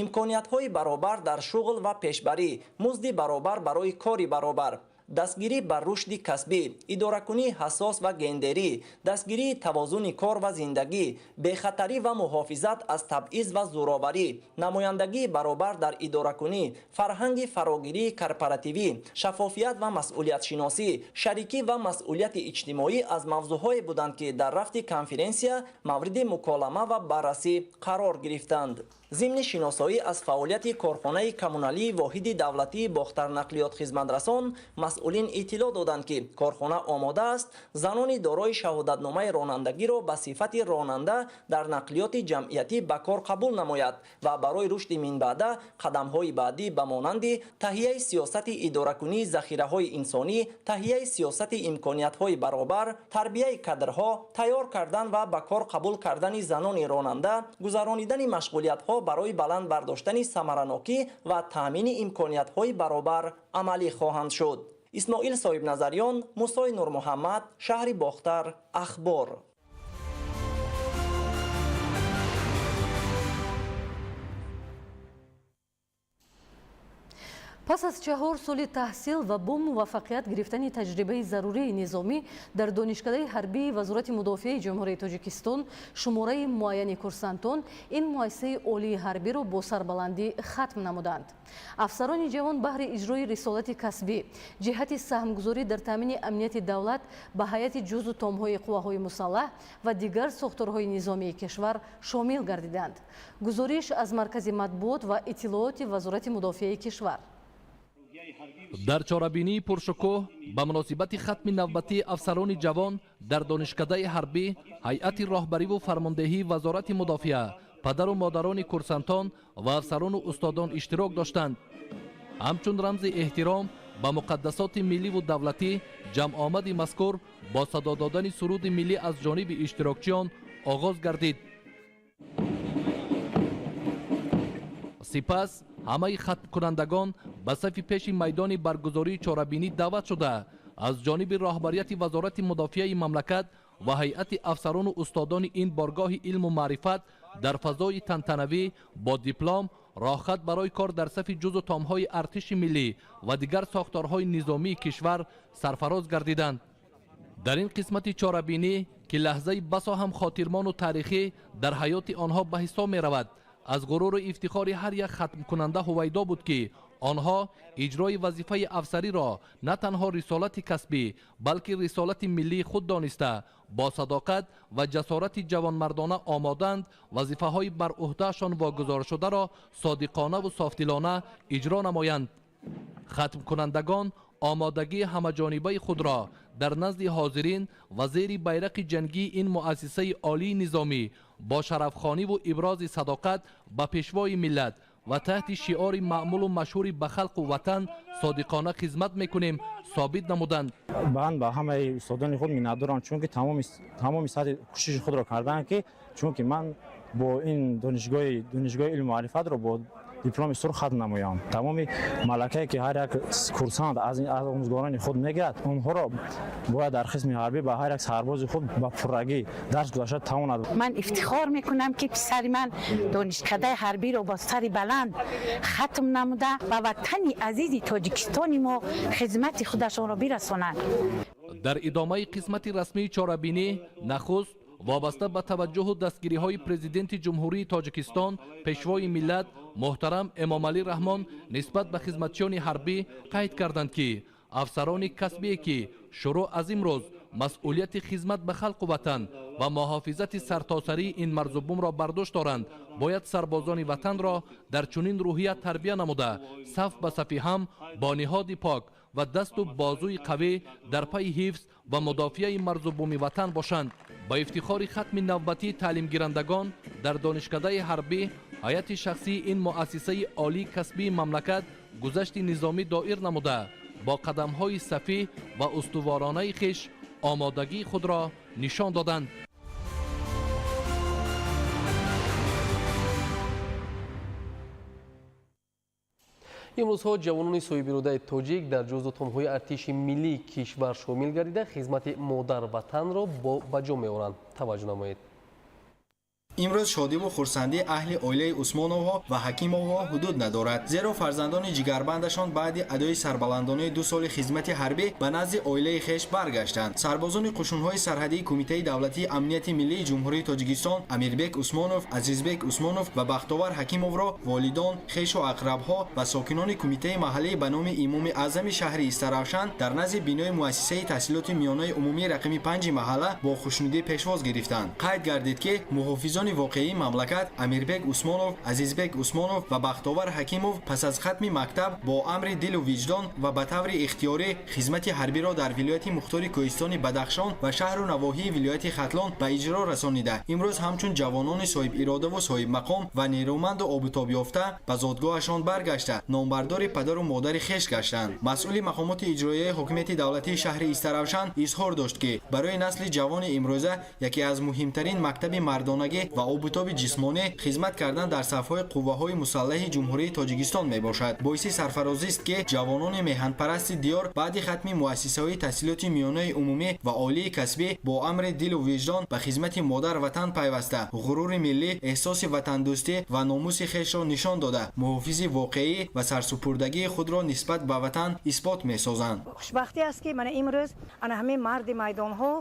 Speaker 15: Имкониятҳои баробар дар шуғл ва пешбарӣ, музди баробар барои кори баробар, дастгирӣ ба рушди касбӣ, идоракунии ҳассос ва гендерӣ, дастгирии тавозуни кор ва зиндагӣ, бехатарӣ ва муҳофизат аз табъиз ва зӯроварӣ, намояндагии баробар дар идоракунӣ, фарҳанги фарогирии корпоративӣ, шаффофият ва масъулиятшиносӣ, шарикӣ ва масъулияти иҷтимоӣ аз мавзӯъҳое буданд, ки дар рафти конференсия мавриди муколама ва баррасӣ қарор гирифтанд. Зимни шиносоӣ аз фаъолияти корхонаи коммуналии воҳиди давлатии Бохтар нақлиётхизматрасон масъулин иттилоъ доданд, ки корхона омода аст занони дорои шаҳодатномаи ронандагиро ба сифати ронанда дар нақлиёти ҷамъиятӣ ба кор қабул намояд ва барои рушди минбаъда қадамҳои баъдӣ ба монанди таҳияи сиёсати идоракунии захираҳои инсонӣ, таҳияи сиёсати имкониятҳои баробар, тарбияи кадрҳо, тайёр кардан ва ба кор қабул кардани занони ронанда, гузаронидани машғулиятҳо барои баланд бардоштани самаранокӣ ва таъмини имкониятҳои баробар амалӣ хоҳанд шуд. Исмоил Соҳибназарён, Мусои Нурмуҳаммад, шаҳри Бохтар, Ахбор.
Speaker 6: Пас аз 4 соли таҳсил ва бо муваффақият гирифтани таҷрибаи зарурии низомӣ дар Донишкадаи ҳарбии Вазорати мудофиаи Ҷумҳурии Тоҷикистон шумораи муайяни курсантон ин муассисаи олии ҳарбиро бо сарбаландӣ хатм намуданд. Афсарони ҷавон баҳри иҷрои рисолати касбӣ, ҷиҳати саҳмгузорӣ дар таъмини амнияти давлат ба ҳайати ҷузу томҳои қувваҳои мусаллаҳ ва дигар сохторҳои низомии кишвар шомил гардиданд. Гузориш аз Маркази матбуот ва иттилооти Вазорати мудофиаи кишвар.
Speaker 13: Дар чорабинии пуршукӯҳ ба муносибати хатми навбатии афсарони ҷавон дар Донишкадаи ҳарбӣ, ҳайати роҳбариву фармондеҳии Вазорати мудофиа, падару модарони курсантон ва афсарону устодон иштирок доштанд. Ҳамчун рамзи эҳтиром ба муқаддасоти милливу давлатӣ, ҷамъомади мазкур бо садо додани суруди миллӣ аз ҷониби иштирокчиён оғоз гардид. Сипас ҳамаи хатмкунандагон ба сафи пеши майдони баргузории чорабинӣ даъват шуда, аз ҷониби роҳбарияти Вазорати мудофиаи мамлакат ва ҳайати афсарону устодони ин боргоҳи илму маърифат дар фазои тантанавӣ бо диплом роҳхат барои кор дар сафи ҷузу томҳои артиши миллӣ ва дигар сохторҳои низомии кишвар сарфароз гардиданд. Дар ин қисмати чорабинӣ, ки лаҳзаи басо ҳам хотирмону таърихӣ дар ҳаёти онҳо ба ҳисоб меравад, аз ғуруру ифтихори ҳар як хатмкунанда ҳувайдо буд, ки онҳо иҷрои вазифаи афсариро на танҳо рисолати касбӣ, балки рисолати миллии худ дониста, бо садоқат ва ҷасорати ҷавонмардона омодаанд вазифаҳои бар ӯҳдаашон вогузоршударо содиқонаву софдилона иҷро намоянд. Хатмкунандагон омодагии ҳамаҷонибаи худро дар назди ҳозирин ва зери байрақи ҷангии ин муассисаи олии низомӣ бо шарафхониву ибрози садоқат ба пешвои миллат ва таҳти шиори маъмулу машҳури ба халқу ватан содиқона хизмат мекунем собит намуданд.
Speaker 16: Ман ба ҳамаи устодони худ миннатдорам, чунки тамоми сатҳи кӯшиши худро кардам, ки чунки ман бо ин донишгоҳи илму маърифатро бо дипломи сурх хатм намоям. Тамоми малакае, ки ҳар як курсант аз омӯзгорони худ мегирад, онҳоро бояд дар қисми ҳарбӣ ба ҳар як сарбози худ ба пуррагӣ дарс гузашта тавонад.
Speaker 17: Ман ифтихор мекунам, ки писари ман донишкадаи ҳарбиро бо сари баланд хатм намуда ба ватани азизи Тоҷикистони мо хизмати худашонро бирасонанд.
Speaker 13: Дар идомаи қисмати расмии чорабинӣ нахуст вобаста ба таваҷҷӯҳу дастгириҳои Президенти Ҷумҳурии Тоҷикистон, Пешвои миллат муҳтарам Эмомалӣ Раҳмон нисбат ба хизматчиёни ҳарбӣ қайд карданд, ки афсарони касбие, ки шурӯъ аз имрӯз масъулияти хизмат ба халқу ватан ва муҳофизати сартосарии ин марзу бумро бар дӯш доранд, бояд сарбозони ватанро дар чунин рӯҳия тарбия намуда, саф ба сафи ҳам бо ниҳоди пок ва дасту бозуи қавӣ дар пайи ҳифз ва мудофиаи марзу буми ватан бошанд. Ба ифтихори хатми навбатии таълимгирандагон дар донишкадаи ҳарбӣ ҳайати шахсии ин муассисаи олии касбии мамлакат гузашти низомӣ доир намуда, бо қадамҳои сафӣ ва устуворонаи хеш омодагии худро нишон доданд.
Speaker 7: Имрӯзҳо ҷавонони соҳибиродаи тоҷик дар ҷузъу томҳои артиши миллии кишвар шомил гардида, хизмати модарватанро ба ҷо меоранд. Таваҷҷӯҳ намоед.
Speaker 14: Имрӯз шодиву хурсандии аҳли оилаи Усмоновҳо ва Ҳакимовҳо ҳудуд надорад, зеро фарзандони ҷигарбандашон баъди адои сарбаландонаи 2 соли хизмати ҳарбӣ ба назди оилаи хеш баргаштанд. Сарбозони қушунҳои сарҳадии Кумитаи давлатии амнияти миллии Ҷумҳурии Тоҷикистон Амирбек Усмонов, Азизбек Усмонов ва Бахтовар Ҳакимовро волидон, хешу ақрабҳо ва сокинони кумитаи маҳаллии ба номи Имоми Аъзами шаҳри Истаравшан дар назди бинои муассисаи таҳсилоти миёнаи умумии рақами 5 маҳалла бо хушнудӣ пешвоз гирифтанд. Қайд гардид, ки муҳофизони воқеии мамлакат Амирбек Усмонов, Азизбек Усмонов ва Бахтовар Ҳакимов пас аз хатми мактаб бо амри дилу виҷдон ва ба таври ихтиёрӣ хизмати ҳарбиро дар вилояти мухтори кӯҳистони Бадахшон ва шаҳру навоҳии вилояти Хатлон ба иҷро расонида, имрӯз ҳамчун ҷавонони соҳибиродаву соҳибмақом ва нерӯманду обутобёфта ба зодгоҳашон баргашта, номбардори падару модари хеш гаштанд. Масъули мақомоти иҷроияи ҳокимияти давлатии шаҳри Истаравшан изҳор дошт, ки барои насли ҷавони имрӯза яке аз муҳимтарин мактаби мардонагӣ ва обутоби ҷисмонӣ хизмат кардан дар сафҳои қувваҳои мусаллаҳи Ҷумҳурии Тоҷикистон мебошад. Боиси сарфарозист, ки ҷавонони меҳанпарасти диёр баъди хатми муассисаҳои таҳсилоти миёнаи умумӣ ва олии касбӣ бо амри дилу виҷдон ба хизмати модар ватан пайваста, ғурури миллӣ, эҳсоси ватандӯстӣ ва номуси хешро нишон дода, муҳофизи воқеӣ ва сарсупурдагии худро нисбат ба ватан исбот месозанд.
Speaker 18: Хушбахтӣ аст, ки мана имрӯз ана ҳамин марди майдонҳо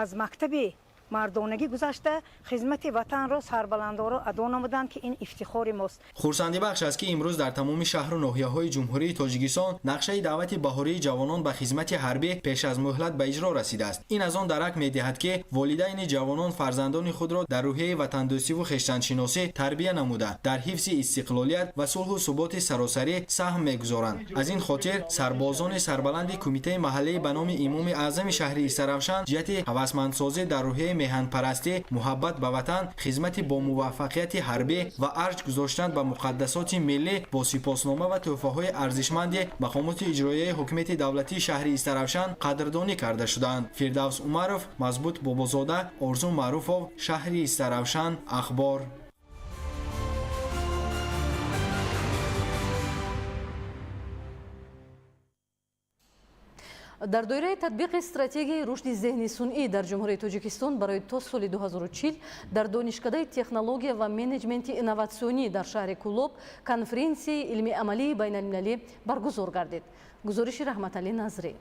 Speaker 18: аз мактаби мардонагӣ гузашта, хизмати ватанро сарбаландоро адо намуданд, ки ин ифтихори мост.
Speaker 14: Хурсандибахш аст, ки имрӯз дар тамоми шаҳру ноҳияҳои Ҷумҳурии Тоҷикистон нақшаи даъвати баҳории ҷавонон ба хизмати ҳарбӣ пеш аз муҳлат ба иҷро расидааст. Ин аз он дарак медиҳад, ки волидайни ҷавонон фарзандони худро дар рӯҳияи ватандӯстиву хештаншиносӣ тарбия намуда, дар ҳифзи истиқлолият ва сулҳу суботи саросарӣ саҳм мегузоранд. Аз ин хотир сарбозони сарбаланди кумитаи маҳаллии ба номи Имоми Аъзами шаҳри Истаравшан ҷиҳати ҳавасмандсозӣ дар рӯҳияи меҳанпарастӣ, муҳаббат ба ватан, хизмати бо муваффақияти ҳарбӣ ва арҷ гузоштан ба муқаддасоти миллӣ бо сипоснома ва тӯҳфаҳои арзишманди мақомоти иҷроияи ҳукумати давлатии шаҳри Истаравшан қадрдонӣ карда шуданд. Фирдавс Умаров, Мазбут Бобозода, Орзу Маъруфов, шаҳри Истаравшан, Ахбор.
Speaker 6: Дар доираи татбиқи стратегияи рушди зеҳни сунъӣ дар Ҷумҳурии Тоҷикистон барои то соли 2040 дар Донишкадаи технология ва менеҷменти инноватсионӣ дар шаҳри Кӯлоб конференсияи илмиамалии байналмилалӣ баргузор гардид. Гузориши Раҳматалӣ Назрӣ.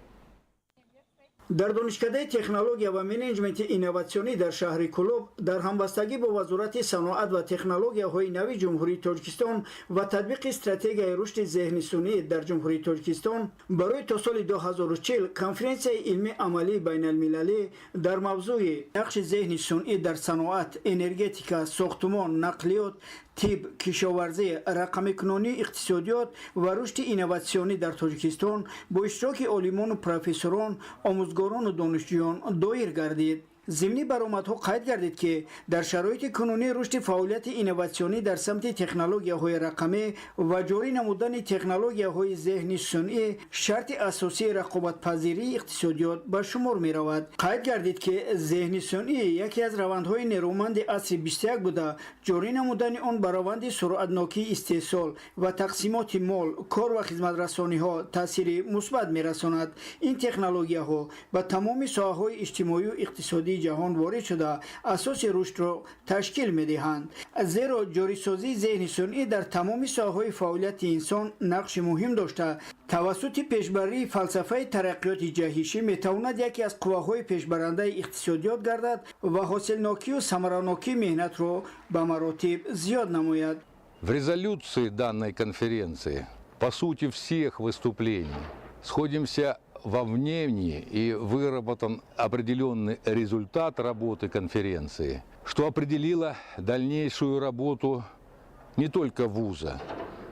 Speaker 19: Дар Донишкадаи технология ва менеҷменти инноватсионӣ дар шаҳри Кӯлоб дар ҳамбастагӣ бо Вазорати саноат ва технологияҳои нави Ҷумҳурии Тоҷикистон ва татбиқи стратегияи рушди зеҳни сунъӣ дар Ҷумҳурии Тоҷикистон барои то соли 2040 конференсияи илмии амалии байналмилалӣ дар мавзӯи нақши зеҳни сунъӣ дар саноат, энергетика, сохтумон, нақлиёт, тиб, кишоварзӣ, рақамикунонии иқтисодиёт ва рушди инноватсионӣ дар Тоҷикистон бо иштироки олимону профессорон, омӯзгорону донишҷӯён доир гардид. Зимни баромадҳо қайд гардид, ки дар шароити кунунӣ рушди фаъолияти инноватсионӣ дар самти технологияҳои рақамӣ ва ҷорӣ намудани технологияҳои зеҳни сунъӣ шарти асосии рақобатпазирии иқтисодиёт ба шумор меравад. Қайд гардид, ки зеҳни сунъӣ яке аз равандҳои нерӯманди асри 21 буда, ҷорӣ намудани он ба раванди суръатнокии истеҳсол ва тақсимоти мол, кор ва хизматрасониҳо таъсири мусбат мерасонад. Ин технологияҳо ба тамоми соҳаҳои иҷтимоию иқтисодии ҷаҳон ворид шуда, асоси рушдро ташкил медиҳанд. Зеро ҷорисозии зеҳни сунъӣ дар тамоми соҳаҳои фаъолияти инсон нақши муҳим дошта, тавассути пешбарии фалсафаи тараққиёти ҷаҳишӣ метавонад яке аз қувваҳои пешбарандаи иқтисодиёт гардад ва ҳосилнокию самаранокии меҳнатро ба маротиб зиёд намояд.
Speaker 20: В резолюции данной конференции, по сути всех выступлений, сходимся
Speaker 1: во мнении и выработан определенный результат работы конференции, что определило дальнейшую работу не только вуза,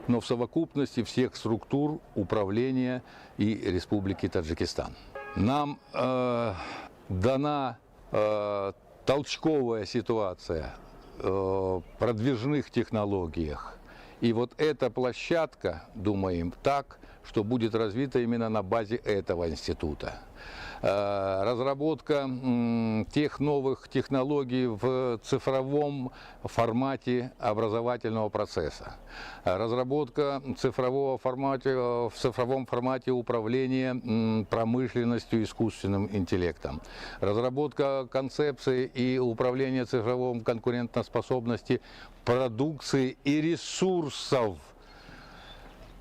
Speaker 1: но в совокупности всех структур управления и Республики Таджикистан. Нам дана толчковая ситуация в продвижных технологиях. И вот эта площадка, думаем так, что будет развита именно на базе этого института. Разработка тех новых технологий в цифровом формате образовательного процесса. Разработка цифрового формате, в цифровом формате управления промышленностью искусственным интеллектом. Разработка концепции и управления цифровым конкурентоспособности продукции и ресурсов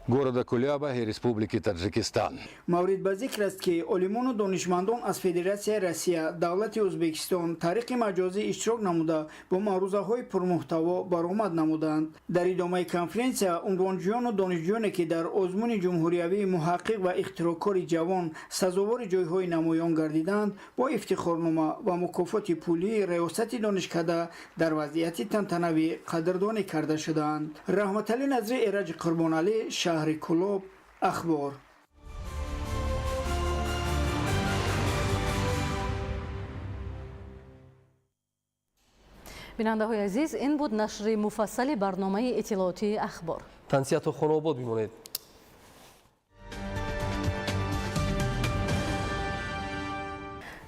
Speaker 1: города Куляба и Республики Таджикистан.
Speaker 19: Маврид ба зикр аст, ки олимону донишмандон аз Федератсияи Россия, давлати Ӯзбекистон тариқи маҷозӣ иштирок намуда, бо маърузаҳои пурмуҳтаво баромад намуданд. Дар идомаи конференсия унвонҷӯёну донишҷӯёне, ки дар озмуни ҷумҳуриявии муҳаққиқ ва ихтироъкори ҷавон сазовори ҷойҳои намоён гардиданд, бо ифтихорнома ва мукофоти пулии раёсати донишкада дар вазъияти тантанавӣ қадрдонӣ карда шуданд. Раҳматалӣ Назри, Эраҷи Қурбоналӣ, шаҳри Кулоб, Ахбор.
Speaker 6: Бинандаҳои азиз, ин буд нашри муфассали барномаи иттилоотии Ахбор.
Speaker 7: Тансиҳату хонаобод бимонед.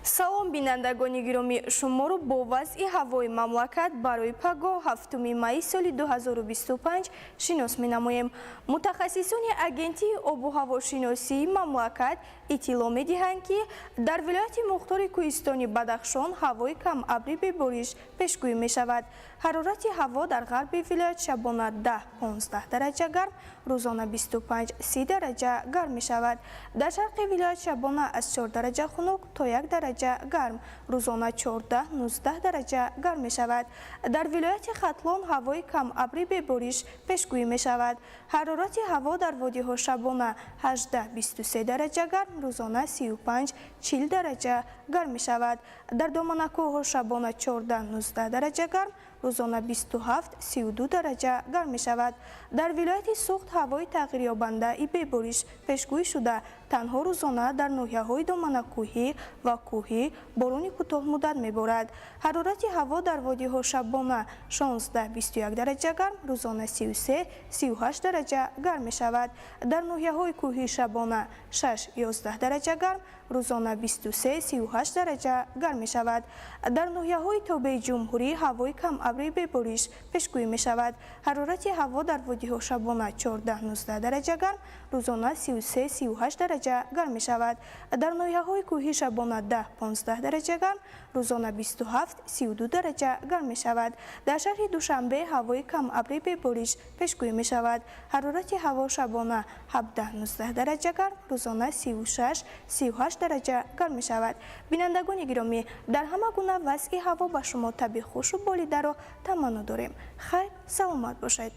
Speaker 20: Салом, бинандагони гиромӣ, шуморо бо вазъи ҳавои мамлакат барои пагоҳ 7 майи соли 2025 шинос менамоем. Мутахассисони агентии обу ҳавошиносии мамлакат иттилоъ медиҳанд, ки дар вилояти мухтори кӯҳистони Бадахшон ҳавои камабрӣ бебориш пешгӯӣ мешавад. Ҳарорати ҳаво дар ғарби вилоят шабона 10-15 дараҷа гарм, рӯзона 25-30 дараҷа гарм мешавад. Дар шарқи вилоят шабона аз 4 дараҷа хунук то 1 дараҷа гарм, рӯзона 14-19 дараҷа гарм мешавад. Дар вилояти Хатлон ҳавои камабрӣ бебориш пешгӯӣ мешавад. Ҳарорати ҳаво дар водиҳо шабона 18-23 дараҷа гарм, рӯзона 35-40 дараҷа гарм мешавад. Дар доманакӯҳҳо шабона 14-19 дараҷа гарм, рӯзона 27-32 дараҷа гарм мешавад. Дар вилояти Суғд ҳавои тағйирёбандаи бебориш пешгӯӣ шуда, танҳо рӯзона дар ноҳияҳои доманакӯҳӣ ва кӯҳӣ борони кӯтоҳмуддат меборад. Ҳарорати ҳаво дар водиҳо шабона 16-21 дараҷа гарм, рӯзона 33-38 дараҷа гарм мешавад. Дар ноҳияҳои кӯҳӣ шабона 6-11 дараҷа гарм, рӯзона 23-38 дараҷа гарм мешавад. Дар ноҳияҳои тобеи ҷумҳурӣ ҳавои камабрӣ бебориш пешгӯӣ мешавад. Ҳарорати ҳаво дар водиҳо шабона 14-19 дараҷа гарм, рӯзона 33-38 дараҷа гарм мешавад. Дар ноҳияҳои кӯҳӣ шабона 10-15 дараҷа гарм, рӯзона 27-32 дараҷа гарм мешавад. Дар шаҳри Душанбе ҳавои камабрӣ бебориш пешгӯӣ мешавад. Ҳарорати ҳаво шабона 17-19 дараҷа гарм, рӯзона 36-38 дараҷа гарм мешавад. Бинандагони гиромӣ, дар ҳама гуна вазъи ҳаво ба шумо табъи хушу болидаро таманно дорем. Хайр, саломат бошед.